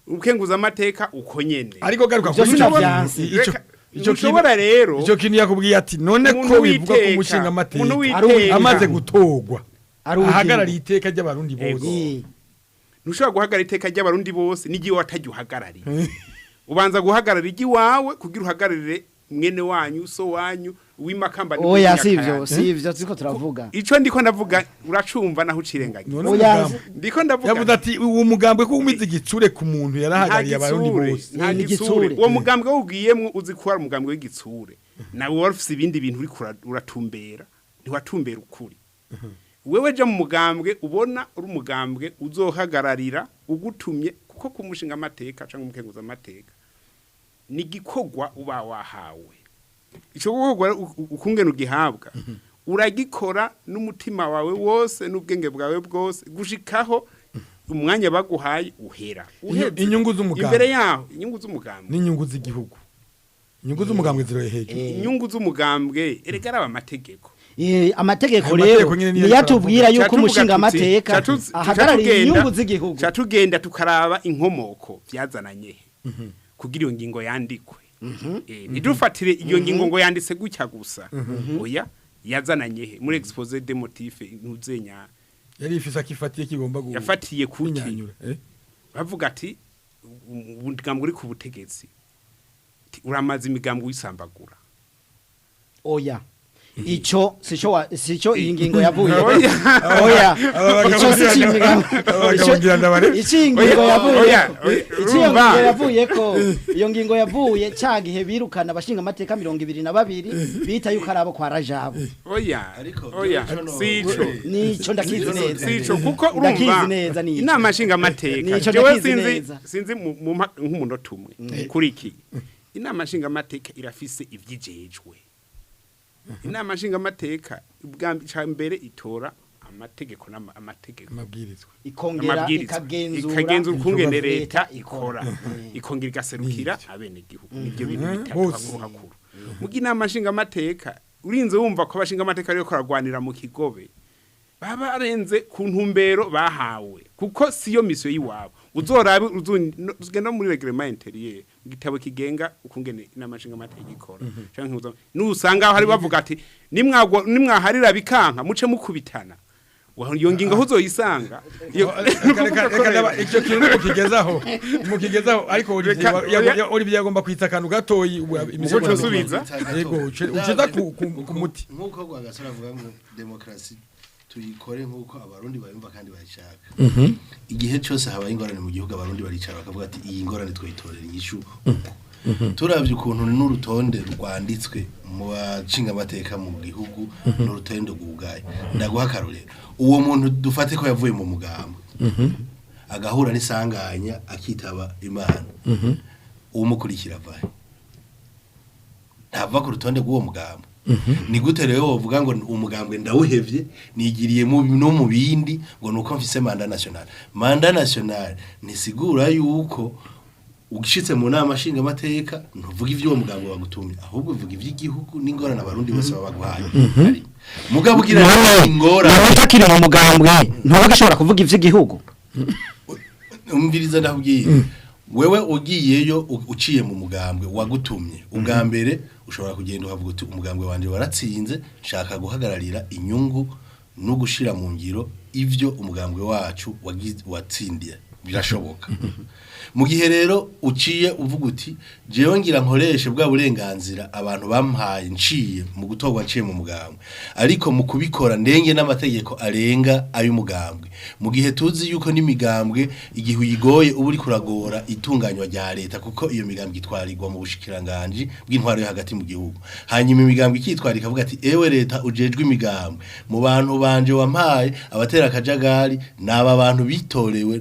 [SPEAKER 2] ukenguza amateka uko nyene.
[SPEAKER 1] Ariko garuka
[SPEAKER 3] Ivyo
[SPEAKER 1] kuri ico
[SPEAKER 3] sinavyanse.
[SPEAKER 2] Reka, ntushobora rero
[SPEAKER 1] ico kintu yakubwiye ati none
[SPEAKER 2] umuntu
[SPEAKER 1] ko bivuga ko
[SPEAKER 2] witeka,
[SPEAKER 1] umushinga
[SPEAKER 2] umuntu
[SPEAKER 1] amateka
[SPEAKER 2] witeka.
[SPEAKER 1] amaze gutorwa
[SPEAKER 3] Ari uw'igihugu.
[SPEAKER 1] ahagarariye iteka ry'abarundi bose.
[SPEAKER 2] Ntushobora guhagarara iteka ry'abarundi bose n'igihe watajya uhagarariye. Ubanza guhagarara iry'iwawe kugira uhagararire mwene wanyu, so wanyu w'imakamba.
[SPEAKER 3] Oya, sivyo, sivyo turiko turavuga.
[SPEAKER 2] Ico ndiko ndavuga uracumva naho ucirengagiza.
[SPEAKER 1] None
[SPEAKER 3] Oya,
[SPEAKER 1] umugambi
[SPEAKER 2] ndiko ndavuga
[SPEAKER 1] yavuze ati uwo mugambwe ko umize igitsure ku muntu yarahagarariye abarundi bose.
[SPEAKER 2] Nta
[SPEAKER 3] Ni
[SPEAKER 2] gitsure.
[SPEAKER 3] igitsure.
[SPEAKER 2] Uwo mugambwe wugiyemwo uzi ko ari umugambwe w'igitsure, nawe wari ufise ibindi bintu uriko uratumbera, ntiwatumbera ukuri. Wewe ja mu mugambwe ubona uri umugambwe uzohagararira ugutumye, kuko ku mushinga amateka cyangwa umukenguza amateka ni igikorwa uba wahawe. Ico gikorwa ukungene ugihabwa uragikora n'umutima wawe wose n'ubwenge bwawe bwose gushikaho umwanya baguhaye uhera. Uheze.
[SPEAKER 1] Inyungu z'umugambwe.
[SPEAKER 2] Imbere yaho inyungu z'umugambwe
[SPEAKER 1] N'inyungu z'igihugu, inyungu z'umugambwe ziroye hejuru.
[SPEAKER 2] Inyungu z'umugambwe erega araba amategeko.
[SPEAKER 3] Amategeko
[SPEAKER 1] Ayo
[SPEAKER 3] rero
[SPEAKER 1] mategeko nyene niyo
[SPEAKER 3] niyo atubwira yuko
[SPEAKER 2] Catuvuga
[SPEAKER 3] umushingamateka ahagarariye inyungu z'igihugu.
[SPEAKER 2] Catugenda tukaraba inkomoko byazananye he kugira iyo ngingo yandikwe. Ntidufatire iyo ngingo ngo yanditse gutya gusa. Oya, yazananye he muri exposé des motifs ntuzenya
[SPEAKER 1] Yari ifise akifatiye kigomba
[SPEAKER 2] yafatiye kuki?
[SPEAKER 1] Kunyanyura, eh?
[SPEAKER 2] Bavuga ati umugambwe uri ku butegetsi, ati, uramaze imigambwe wisambagura.
[SPEAKER 3] Oya, ico sico sico iyi ngingo yavuye.
[SPEAKER 2] Oya.
[SPEAKER 3] Oya,
[SPEAKER 1] Aba
[SPEAKER 3] ico
[SPEAKER 1] bagabo
[SPEAKER 3] si imigambo.
[SPEAKER 1] Aba bagabo ngira ndabare.
[SPEAKER 3] Ico iyi ngingo
[SPEAKER 2] Oya,
[SPEAKER 3] yavuye
[SPEAKER 2] oya, oya,
[SPEAKER 3] ico iyo
[SPEAKER 2] urumva.
[SPEAKER 3] ngingo yavuye ko iyo ngingo yavuye ca gihe birukana abashinga amateka 22 bita yuko arabo kwa Rajabu.
[SPEAKER 2] Oya.
[SPEAKER 4] Ariko
[SPEAKER 2] Oya,
[SPEAKER 4] ico no-
[SPEAKER 2] sico.
[SPEAKER 3] Nico ndakizi neza.
[SPEAKER 2] Sico, kuko
[SPEAKER 3] Ndakizi
[SPEAKER 2] urumva
[SPEAKER 3] neza nico.
[SPEAKER 2] inama nshinga amateka
[SPEAKER 3] Nico
[SPEAKER 2] jewe
[SPEAKER 3] ndakizi
[SPEAKER 2] sinzi
[SPEAKER 3] neza.
[SPEAKER 2] sinzi nk'umunota umwe kuri iki. Inama nshinga amateka irafise ivyijejwe. Inama nshinga amateka ubwa mbere itora amategeko n'amategeko
[SPEAKER 1] Amabwirizwa.
[SPEAKER 3] Ikongera
[SPEAKER 2] amabwirizwa
[SPEAKER 3] ikagenzura
[SPEAKER 2] ikagenzura ukungene
[SPEAKER 3] leta
[SPEAKER 2] leta ikora, ikongera igaserukira abenegihugu. Nibyo bintu bitatu
[SPEAKER 1] Bose.
[SPEAKER 2] hakuru hakuru. Muga inama nshinga amateka urinze wumva ko abashinga amateka ariko baragwanira mu kigobe, baba barenze ku ntumbero bahawe, kuko siyo mission y'iwabo. Uzorabe uzugenda muri règlement intérieur, mu gitabo kigenga ukungene inama nshinga amateka ikora canke nusanga aho hari bavuga ati nimwagwa nimwaharira bikanka muce mukubitana. Iyo ngingo aho uzoyisanga.
[SPEAKER 1] Reka reka reka icyo kintu mukigezaho mukigezaho, ariko Olivier
[SPEAKER 2] Reka-
[SPEAKER 1] Olivier agomba kwitsa akantu gatoyi ubu imisozi.
[SPEAKER 2] Uco usubiza?
[SPEAKER 1] Yego, uceza ku muti.
[SPEAKER 4] Nk'uko Rwagasore avuga ngo demokarasi tuyikore nk'uko Abarundi bayumva kandi bayishaka, igihe cyose habaye ingorane mu gihugu, Abarundi baricara bakavuga ati: "Iyi ngorane twayitorera inyishu uku." Turavye ukuntu n'urutonde rwanditswe mu bashingamateka mu gihugu, n'urutonde rwugaye. Ndaguha akarorero: uwo muntu dufate ko yavuye mu mugambwe, agahura n'isanganya, akitaba Imana, uwumukurikira avahe? Ntava ku rutonde rw'uwo mugambwe. Ni gute rero wovuga ngo umugambwe ndawuhevye, nigiriye mu no mu bindi, ngo nuko mfise mandat national? Mandat national ntisigura yuko ugishitse mu nama nshingamateka ntuvuga ivy'uwo mugambwe wagutumye, ahubwo uvuga ivy'igihugu n'ingorane Abarundi bose baba baguhaye. Mugabo ugira ingorane
[SPEAKER 3] Nawe utakiri mu mugambwe ntuba gashobora kuvuga ivy'igihugu.
[SPEAKER 4] Umviriza, ndakubwiye: wewe ugiyeyo uciye mu mugambwe wagutumye ubwa mbere, ushobora kugenda ukavuga uti: "Umugambwe wanje waratsinze, nshaka guhagararira inyungu no gushira mu ngiro ivyo umugambwe wacu watsindiye." Birashoboka. Mu gihe rero uciye uvuga uti: "Jewe ngira nkoreshe bwa burenganzira abantu bampaye nciye mu gutorwa, nciye mu mugambwe, ariko mu kubikora ndenge n'amategeko arenga ay'umugambwe," mu gihe tuzi yuko n'imigambwe igihe uyigoye uba uri kuragora itunganywa rya leta, kuko iyo migambwe itwarirwa mu bushikiranganji bw'intwaro yo hagati mu gihugu, hanyuma imigambwe ikitwara ikavuga ati: "Ewe leta ujejwe imigambwe, mu bantu banje wampaye, abatera akajagari naba bantu bitorewe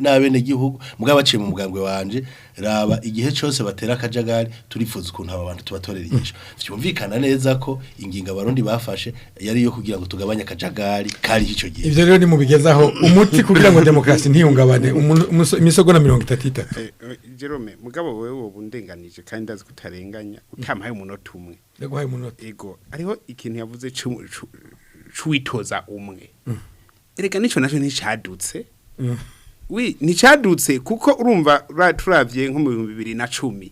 [SPEAKER 4] n'abenegihugu mugabo baciye mu mugambwe wanje. Raba igihe cyose batera akajagari, turifuza ukuntu aba bantu tubatorera inyishu." Vyumvikana neza ko ingingo Abarundi bafashe yari iyo kugira ngo tugabanye akajagari kari ico gihe.
[SPEAKER 1] Ivyo rero nimubigezaho umuti kugira ngo demokarasi ntihungabane, imisogo na 33.
[SPEAKER 2] Jerome, mugabo wewe wowe undenganije kandi ndazi kutarenganya utampaye umunota umwe.
[SPEAKER 1] Ndaguhaye umunota.
[SPEAKER 2] Ego, hariho ikintu yavuze c'uwitoza umwe. Erega nico naco nticadutse. Wi nticadutse, kuko urumva turavye nko mu 2010,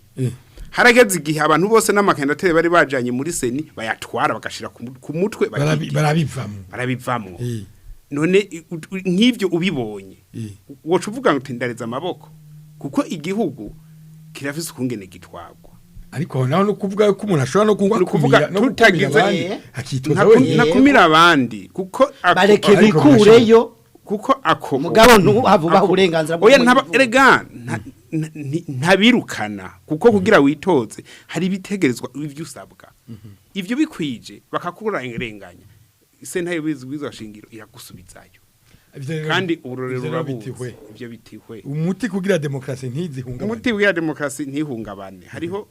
[SPEAKER 2] harageze igihe abantu bose n'amakandidatire bari bajanye muri CENI bayatwara bagashira ku mutwe, bakigira.
[SPEAKER 1] Barabivamwo.
[SPEAKER 2] Barabivamwo. None nk'ivyo ubibonye, woca uvuga ngo tindareza amaboko, kuko igihugu kirafise ukungene gitwagwa.
[SPEAKER 1] Ariko aho naho no kuvuga ko umuntu ashobora no
[SPEAKER 2] Ni ukuvuga
[SPEAKER 1] kukumira no gukumira
[SPEAKER 2] tutagize-
[SPEAKER 1] abandi, akitoza wenyine.
[SPEAKER 2] Ntakumira abandi kuko
[SPEAKER 3] Bareke
[SPEAKER 1] Ariko
[SPEAKER 3] bikureyo.
[SPEAKER 2] Kuko ako
[SPEAKER 3] Mugabo ntuhave ubaha uburenganzira
[SPEAKER 2] Oya, ntaba
[SPEAKER 3] bw'umunyagihugu.
[SPEAKER 2] erega ntabirukana, kuko kugira witoze hari ibitegerezwa, ivyo usabwa, ivyo bikwije bakakurenganya, sentare bizwi shingiro iragusubizayo.
[SPEAKER 1] Ivyo rero-
[SPEAKER 2] Kandi uburorero
[SPEAKER 1] ivyo rero
[SPEAKER 2] urabuzi.
[SPEAKER 1] bitihwe.
[SPEAKER 2] Ivyo bitihwe.
[SPEAKER 1] Umuti kugira demokarasi ntizihungabane.
[SPEAKER 2] Umuti w'iya demokarasi ntihungabane, hariho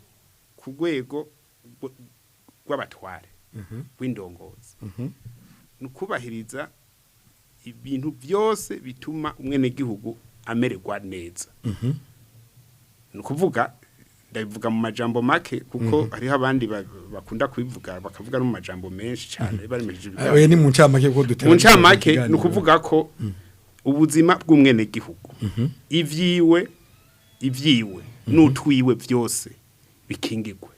[SPEAKER 2] ku rwego rw'abatware w'indongozi, ni ukubahiriza ibintu byose bituma umwenegihugu amererwa neza. Ni ukuvuga, ndabivuga mu majambo make kuko hariho abandi bakunda kubivuga bakavuga no mu majambo menshi cyane baremeje ibiganiro.
[SPEAKER 1] Oya, ni mu ncamake kuko dutera
[SPEAKER 2] Mu ncamake,
[SPEAKER 1] ikiganiro.
[SPEAKER 2] ni ukuvuga ko ubuzima bw'umwenegihugu, ivyiwe n'utwiwe byose bikingigwe.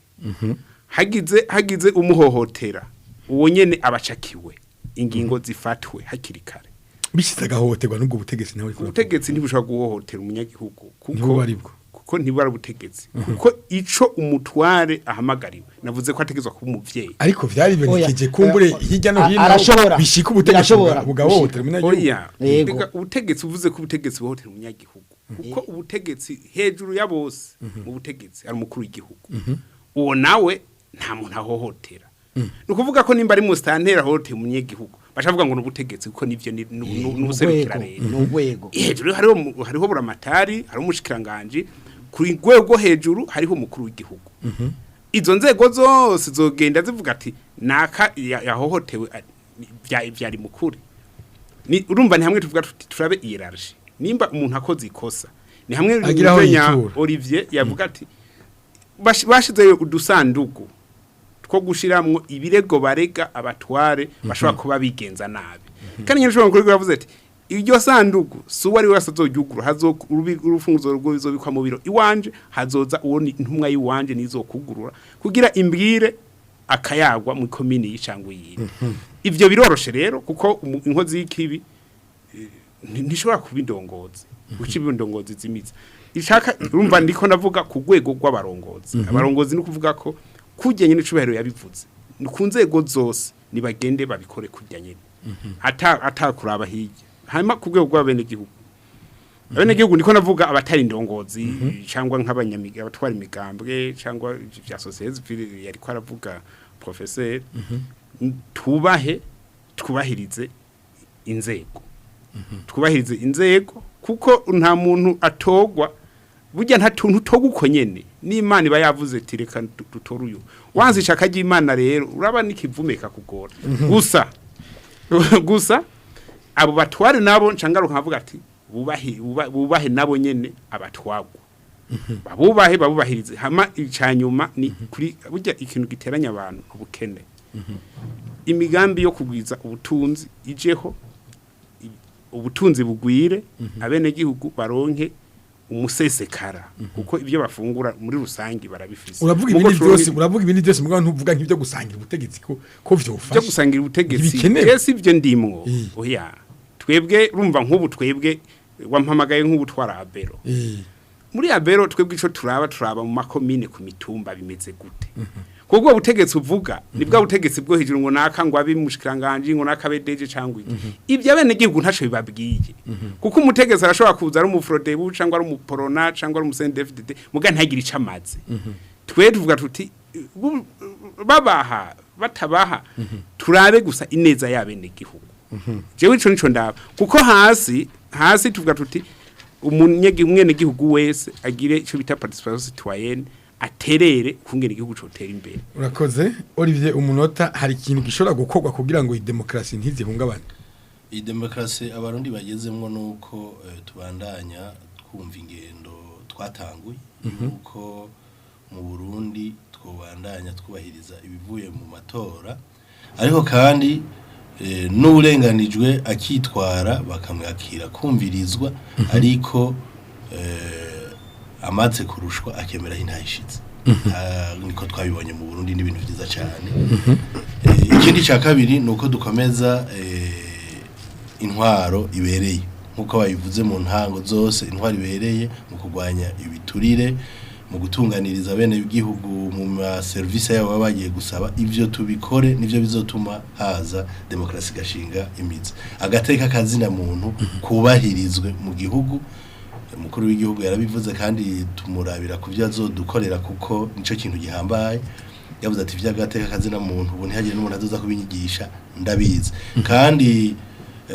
[SPEAKER 2] Hagize umuhohotera, uwo nyene abacakiwe, ingingo zifatwe hakiri kare.
[SPEAKER 1] Bishize agahohoterwa n'ubwo butegetsi nawe uriko uravuga.
[SPEAKER 2] Ubutegetsi ntibushobora guhohotera umunyagihugu kuko
[SPEAKER 1] Ntibuba aribwo.
[SPEAKER 2] Kuko ntibara ubutegetsi, kuko ico umutware ahamagariwe, navuze ko ategezwa kuba umuvyeyi.
[SPEAKER 1] Ariko vyaribonekeje
[SPEAKER 3] Oya.
[SPEAKER 1] kumbure hirya no hino
[SPEAKER 3] Arashobora.
[SPEAKER 1] bishika ubutegetsi
[SPEAKER 3] Birashobora.
[SPEAKER 1] bugahohotera umunyagihugu.
[SPEAKER 2] Oya.
[SPEAKER 3] Yego.
[SPEAKER 2] Reka, ubutegetsi, uvuze ko ubutegetsi buhohotera umunyagihugu, kuko ubutegetsi hejuru ya bose mu butegetsi ari umukuru w'igihugu, uwo nawe nta muntu ahohotera. Ni ukuvuga ko nimba ari musitanteri ahohotera umunyagihugu, bacavuga ngo ni ubutegetsi, kuko nivyo n'ubuserukira
[SPEAKER 3] Urwego,
[SPEAKER 2] leta.
[SPEAKER 3] ni urwego.
[SPEAKER 2] Hejuru hariho buramatari, hariho umushikiranganji, kuri rwego hejuru hariho umukuru w'igihugu. Izo nzego zose zogenda zivuga ati naka yahohotewe, vyari mukuri. Ni urumva ni hamwe tuvuga tuti turabe hierarchie, nimba umuntu akoze ikosa ni hamwe
[SPEAKER 1] Agira aho
[SPEAKER 2] Munyenya
[SPEAKER 1] yitura.
[SPEAKER 2] Olivier yavuga ati bashizeyo udusandugu two gushiramwo ibirego barega abatware bashobora kuba bigenza nabi. Kandi nyine ushobora kuba yavuze ati iryo sandugu si uwo ari wese azoryugura, urufunguzo rwo bizobikwa mu biro iwanje, hazoza uwo ni intumwa y'iwanje nizokugurura kugira imbwire. Akayagwa mu komini y'icangwa yindi. Ivyo biroroshe rero, kuko inkozi y'ikibi ntishobora kuba indongozi, guca indongozi zimiza ishaka. Urumva, ndiko navuga ku rwego rw'abarongozi. Abarongozi ni ukuvuga ko kurya nyene icubahiro yabivuze, ni ku nzego zose, nibagende babikore kurya nyene, ata atakuraba hirya. Hanyuma ku rwego rw'abenegihugu, abenegihugu ndiko navuga abatari indongozi cyangwa nk'abanyamiga, abatwara imigambwe cyangwa ivyo vya société civile yariko aravuga professeur, tubahe, twubahirize inzego, twubahirize inzego, kuko nta muntu atogwa burya, nta tuntu utogwa uko nyene. N'Imana iba yavuze ati: "Reka dutore uyu." Wanze ishaka ry'Imana rero, uraba n'ikivumeka kugora gusa. Gusa abo batware nabo ncangaruka nkavuga ati bubahe, bubahe nabo nyene abatwagwa, babubahe, babubahirize. Hama icanyuma ni kuri burya ikintu giteranya abantu, ubukene. Imigambi yo kugwiza ubutunzi ijeho, ubutunzi bugwire, abenegihugu baronke umusesekara, kuko ibyo bafungura muri rusangi barabifise.
[SPEAKER 1] Uravuga
[SPEAKER 2] Mugo
[SPEAKER 1] ibindi byose, uravuga ibindi byose, mugabo ntuvuga nk'ibyo gusangira ubutegetsi ko vyofasha.
[SPEAKER 2] Byo gusangira ubutegetsi?
[SPEAKER 1] Ntibikenewe.
[SPEAKER 2] Twese ibyo ndimwo. Oya, twebwe urumva nk'ubu twebwe wampamagaye nk'ubu twara abero. Muri abero twebwe ico turaba mu makomine, ku mitumba bimeze gute, kuko ubwo butegetsi uvuga ni bwa butegetsi bwo hejuru, ngo naka ngo abe mushikiranganje, ngo naka abe DG cyangwa iki. Ibyo abene gihugu ntaco bibabwiye, kuko umutegetsi arashobora kuza ari umufrodebu cyangwa ari umuporona cyangwa ari umuCNDD-FDD, muga ntagire ico amaze. Twe tuvuga tuti babaha batabaha, turabe gusa ineza y'abene gihugu. Jewe ico nico ndaba, kuko hasi hasi tuvuga tuti umwene gihugu wese agire ico bita participation citoyenne, aterere kungena igihugu cotera imbere.
[SPEAKER 1] Urakoze, Olivier. Umunota, hari ikintu gishobora gukorwa kugira ngo iyi demokarasi ntizihungabane?
[SPEAKER 4] Iyi demokarasi Abarundi bagezemwo nuko tubandanya twumva ingendo twatanguye, yuko mu Burundi twobandanya twubahiriza ibivuye mu matora, ariko kandi n'uburenganijwe akitwara bakamwakira, kumvirizwa, ariko amaze kurushwa akemera intayishitse. Niko twabibonye mu Burundi, n'ibintu vyiza cyane. Ikindi cya kabiri ni uko dukomeza intwaro ibereye, nk'uko babivuze mu ntango zose, intwaro ibereye mu kurwanya ibiturire, mu gutunganiriza bene igihugu mu ma service yabo baba bagiye gusaba. Ivyo tubikore, nivyo bizotuma haza demokarasi gashinga imizi, agateka kazina muntu kubahirizwe mu gihugu. Umukuru w'igihugu yarabivuze, kandi tumurabira ku byo azodukorera, kuko nico kintu gihambaye. Yavuze ati: "Ivy'agateka kazina muntu ubu ntihagire n'umuntu azoza kubinyigisha, ndabizi." Kandi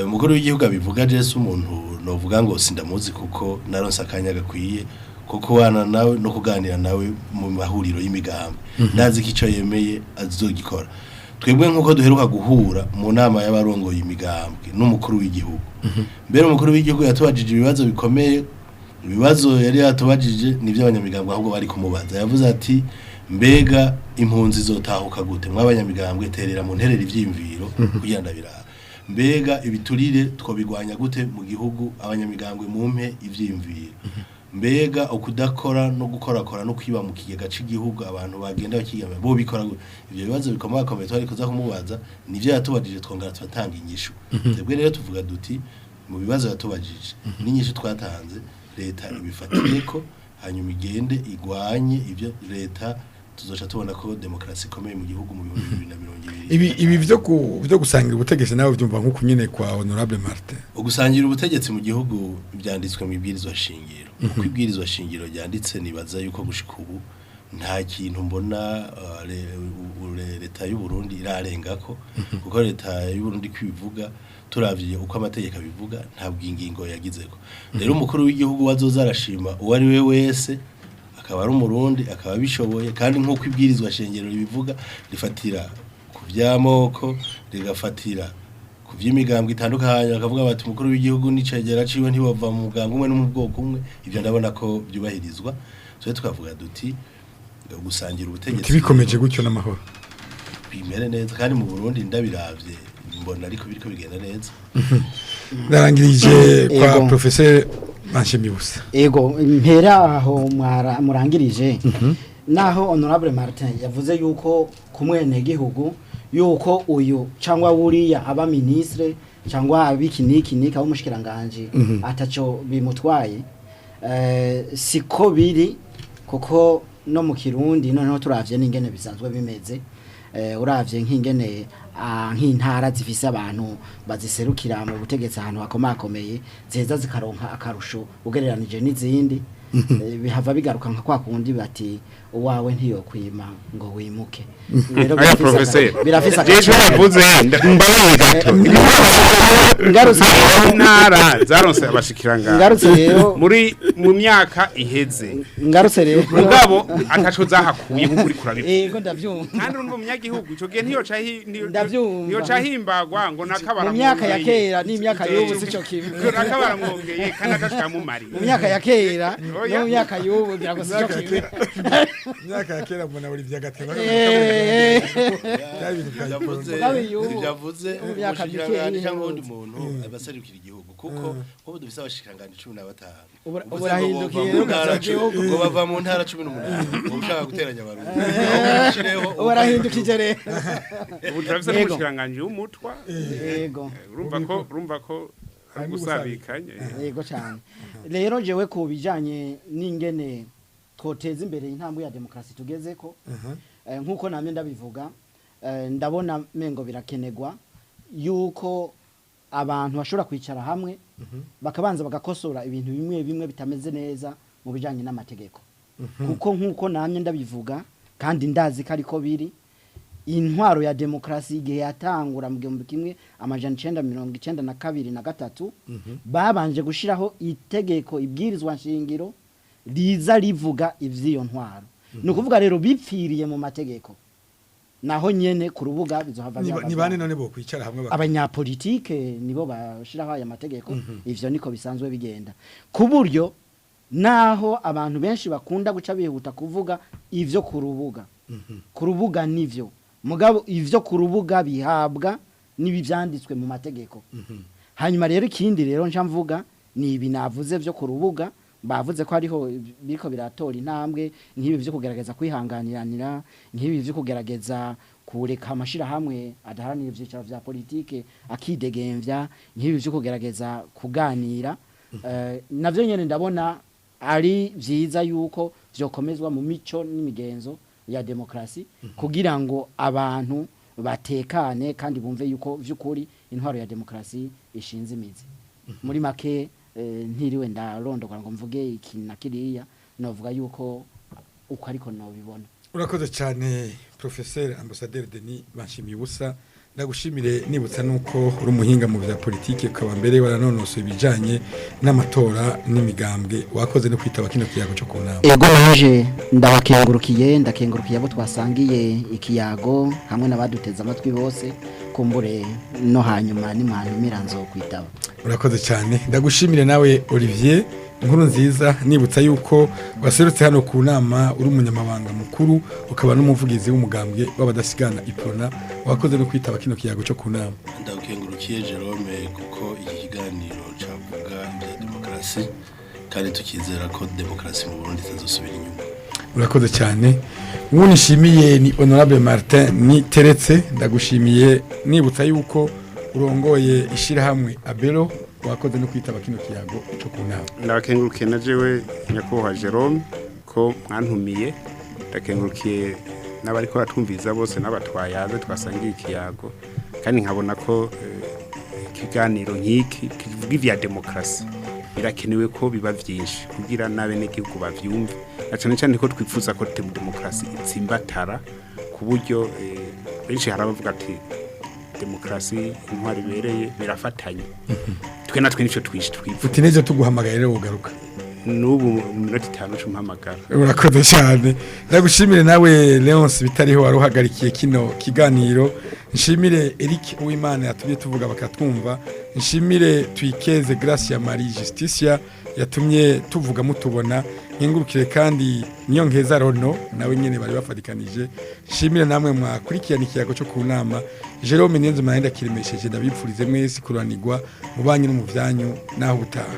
[SPEAKER 4] umukuru w'igihugu abivuga, Jesu umuntu novuga ngo sindamuzi, kuko naronse akanya gakwiye ko kubana nawe no kuganira nawe mu mahuriro y'imigambi, ndazi ko ico yemeye azogikora. Twebwe nk'uko duheruka guhura mu nama y'abarongoye imigambwe n'umukuru w'igihugu, mbere umukuru w'igihugu yatubajije ibibazo bikomeye. Ibibazo yari yatubajije nibyo abanyamigambwe ahubwo bari kumubaza. Yavuze ati: "Mbega impunzi zotahuka gute? Mw'abanyamigambwe terera mu nterera ivyiyumviro kugira ndabiraba. Mbega ibiturire twobigwanya gute mu gihugu? Abanyamigambwe mumpe ivyiyumviro. Mbega ukudakora no gukorakora no kwiba mu kigega c'igihugu, abantu bagenda bakigama bo bikora gute?" Ivyo bibazo bikomakomeye twari kuza kumubaza nivyo yatubajije, twongera turatanga inyishu. Twebwe rero tuvuga duti mu bibazo yatubajije n'inyishu twatanze, leta ibifatireko, hanyuma igende igwanye ivyo. Leta tuzoca tubona ko demokarasi ikomeye mu gihugu mu 2020.
[SPEAKER 1] Ibi vyo gusangira ubutegetsi nawe vyumva nk'uko nyene kwa honorable Martin?
[SPEAKER 4] Ugusangira ubutegetsi mu gihugu byanditswe mu ibwirizwa shingiro. Uko ibwirizwa shingiro ryanditse, nibaza yuko gushika ubu nta kintu mbona leta y'u Burundi irarengako, kuko leta y'u Burundi kwivuga, turavye uko amategeko abivuga, ntabwo ingingo yagizeko. Rero umukuru w'igihugu wazoza arashima uwo ari we wese, akaba ari Umurundi, akaba abishoboye, kandi nk'uko ibwirizwa shingiro ribivuga, rifatira ku vy'amoko, rigafatira ku vy'imigambwe itandukanye, bakavuga bati umukuru w'igihugu n'icegera ciwe ntibava mu mugambwe umwe no mu bwoko umwe. Ivyo ndabona ko vyubahirizwa. Twe tukavuga duti gusangira ubutegetsi
[SPEAKER 1] Tibikomeje gutyo n'amahoro.
[SPEAKER 4] Bimere neza, kandi mu Burundi ndabiravye mbona ariko biriko bigenda neza.
[SPEAKER 1] Ndarangirije kwa
[SPEAKER 3] Ego.
[SPEAKER 1] professeur Manshimibusa.
[SPEAKER 3] Ego, mpera aho murangirije. Naho honorable Martin yavuze yuko ku mwenegihugu yuko uyu cyangwa wuriya aba ministre cyangwa abiki niki niki abo mushikiranganje ataco bimutwaye, siko biri, kuko no mu Kirundi noneho turavye n'ingene bisanzwe bimeze, uravye nk'ingene nk'intara zifise abantu baziserukira mu butegetsi ahantu hakomakomeye ziheza zikaronka akarusho ugereranije n'izindi, bihava bigaruka nka kwa kundi bati uwawe ntiyokwima ngo wimuke. Rero
[SPEAKER 2] Aya professeur,
[SPEAKER 3] birafise
[SPEAKER 2] jeje
[SPEAKER 3] agaciro.
[SPEAKER 2] yavuze mbabaye gato.
[SPEAKER 3] Ngarutse
[SPEAKER 2] Intara zaronse abashikiranganje
[SPEAKER 3] ngarutse rero
[SPEAKER 2] muri mu myaka iheze,
[SPEAKER 3] ngarutse rero
[SPEAKER 2] mugabo ataco zahakuye kuko uri kurabivuga.
[SPEAKER 3] Yego, ndavyumva.
[SPEAKER 2] Kandi urumva umunyagihugu ico gihe ntiyoca
[SPEAKER 3] Ndavyumva.
[SPEAKER 2] ntiyoca himbagwa ngo nakabara
[SPEAKER 3] Mu myaka ya kera n'imyaka y'ubu sico kimwe.
[SPEAKER 2] Nakabara mwongeye kandi ataco yamumariye.
[SPEAKER 3] Mu myaka ya kera
[SPEAKER 2] Oya.
[SPEAKER 3] no mu myaka y'ubu ngira ngo sico kimwe.
[SPEAKER 1] Imyaka ya kera mbona buri vyagatema byari ibintu bya
[SPEAKER 4] Yavuze
[SPEAKER 3] Mugabe y'ubu,
[SPEAKER 4] ibyo yavuze,
[SPEAKER 3] mu myaka
[SPEAKER 4] umushikiranganji
[SPEAKER 3] mike
[SPEAKER 4] cyangwa uwundi
[SPEAKER 3] iheze.
[SPEAKER 4] muntu abaserukira igihugu, kuko nk'ubu dufise abashikiranganji 15.
[SPEAKER 3] Ubura-
[SPEAKER 4] Uvuze ngo
[SPEAKER 3] uburahindukiye
[SPEAKER 4] bava mu ntara
[SPEAKER 3] ugasanga igihugu.
[SPEAKER 4] ngo bava mu ntara 18, ngo ushaka guteranya Abarundi. Aho ushireho
[SPEAKER 3] Ubarahindukije rero.
[SPEAKER 2] Ubu turafise
[SPEAKER 3] Yego.
[SPEAKER 2] n'umushikiranganji w'umutwa.
[SPEAKER 3] Yego.
[SPEAKER 2] Urumva ko ari
[SPEAKER 1] Harimo
[SPEAKER 2] gusabikanye.
[SPEAKER 3] Yego cyane. Rero jewe ku bijanye n'ingene twoteza imbere intambwe ya demokarasi tugezeko, nkuko namye ndabivuga, ndabona mengo birakenegwa yuko abantu bashobora kwicara hamwe bakabanza bagakosora ibintu bimwe bimwe bitameze neza mu bijanye n'amategeko, kuko nkuko namye ndabivuga kandi ndazi ko ariko biri, intwaro ya demokarasi igihe yatangura mu 1992 na 3 babanje gushiraho itegeko, ibwirizwa nshingiro riza rivuga ivy'iyo ntwaro. Ni ukuvuga rero bipfiriye mu mategeko, naho nyene ku rubuga bizohava
[SPEAKER 1] Ni bane none bo kwicara hamwe
[SPEAKER 3] Abanyapolitike nibo bashiraho aya mategeko. Ivyo niko bisanzwe bigenda, ku buryo naho abantu benshi bakunda guca bihuta kuvuga ivyo ku rubuga, ku rubuga nivyo, mugabo ivyo ku rubuga bihabwa n'ibi vyanditswe mu mategeko. Hanyuma rero ikindi rero nca mvuga ni ibi navuze vyo ku rubuga, bavuze ko hariho biriko biratora intambwe nk'ibi vyo kugerageza kwihanganiranira, nk'ibi vyo kugerageza kureka amashirahamwe adaharanira ivyicaro vya politike akidegemvya, nk'ibi vyo kugerageza kuganira. Navyo nyene ndabona ari vyiza yuko vyokomezwa mu mico n'imigenzo ya demokarasi, kugira ngo abantu batekane kandi bumve yuko vy'ukuri intwaro ya demokarasi ishinze imizi. Muri make, ntiriwe ndarondogora ngo mvuge iki na kiriya, novuga yuko uko ariko nobibona.
[SPEAKER 1] Urakoze cyane, professeur ambassadeur Denis Banshimiye ubusa. Ndagushimire, nibutsa nuko uri umuhinga mu bya politike, ukaba mbere waranonosoye ibijanye n'amatora n'imigambwe. Wakoze no kwitaba kino kiyago cyo ku nama.
[SPEAKER 3] Ego, naje ndabakengurukiye, ndakengurukiye abo twasangiye ikiyago hamwe n'abaduteze amatwi bose. Kumbure no hanyuma nimwantumira nzokwitaba.
[SPEAKER 1] Urakoze cyane. Ndagushimire nawe Olivier Inkuru nziza, nibutsa yuko waserutse hano ku nama uri umunyamabanga mukuru ukaba n'umuvugizi w'umugambwe w'abadasigana Iprona. Wakoze no kwitaba kino kiyago cyo ku nama.
[SPEAKER 4] Ndagukengurukiye Jerome, kuko iki kiganiro cavuga ibya demokarasi kandi tukizera ko demokarasi mu Burundi itazosubira inyuma.
[SPEAKER 1] Urakoze cyane. Uwo nishimiye ni honorable Martin Niteretse. Ndagushimiye, nibutsa yuko urongoye ishyirahamwe Abelo. Wakoze no kwitaba kino kiyago cyo ku nama.
[SPEAKER 2] Ndabakengurukiye na jewe nyakubahwa Jerome ko mwantumiye, ndakengurukiye n'abariko baratwumviriza bose n'abatwayaze twasangiye ikiyago, kandi nkabona ko ikiganiro nk'iki kivuga ivya demokarasi birakenewe ko biba vyinshi kugira n'abenegihugu bavyumve, na cane cane ko twifuza ko demokarasi itsimbatara, ku buryo benshi hari abavuga ati demokarasi, intwari ibereye birafatanye. Twe natwe nico twifuza.
[SPEAKER 1] Uti nejo tuguhamagaye rero ugaruka?
[SPEAKER 2] N'ubu mu minota 5 umpamagara.
[SPEAKER 1] Urakoze cyane. Ndagushimire nawe Leonce Bitariho wari uhagarikiye kino kiganiro, nshimire Eric Uwimana yatumye tuvuga bakatwumva, nshimire Twikeze Gracia Marie Justicia yatumye tuvuga mutubona, nkengurukire kandi niyo nkeza Rono nawe nyene bari bafatikanije, nshimire namwe mwakurikirana ikiyago cyo ku nama. Jerome Niyonzima ndakiremesheje, ndabipfurize mwese kuranirwa mu banyu no mu vyanyu. Naho ubutaha.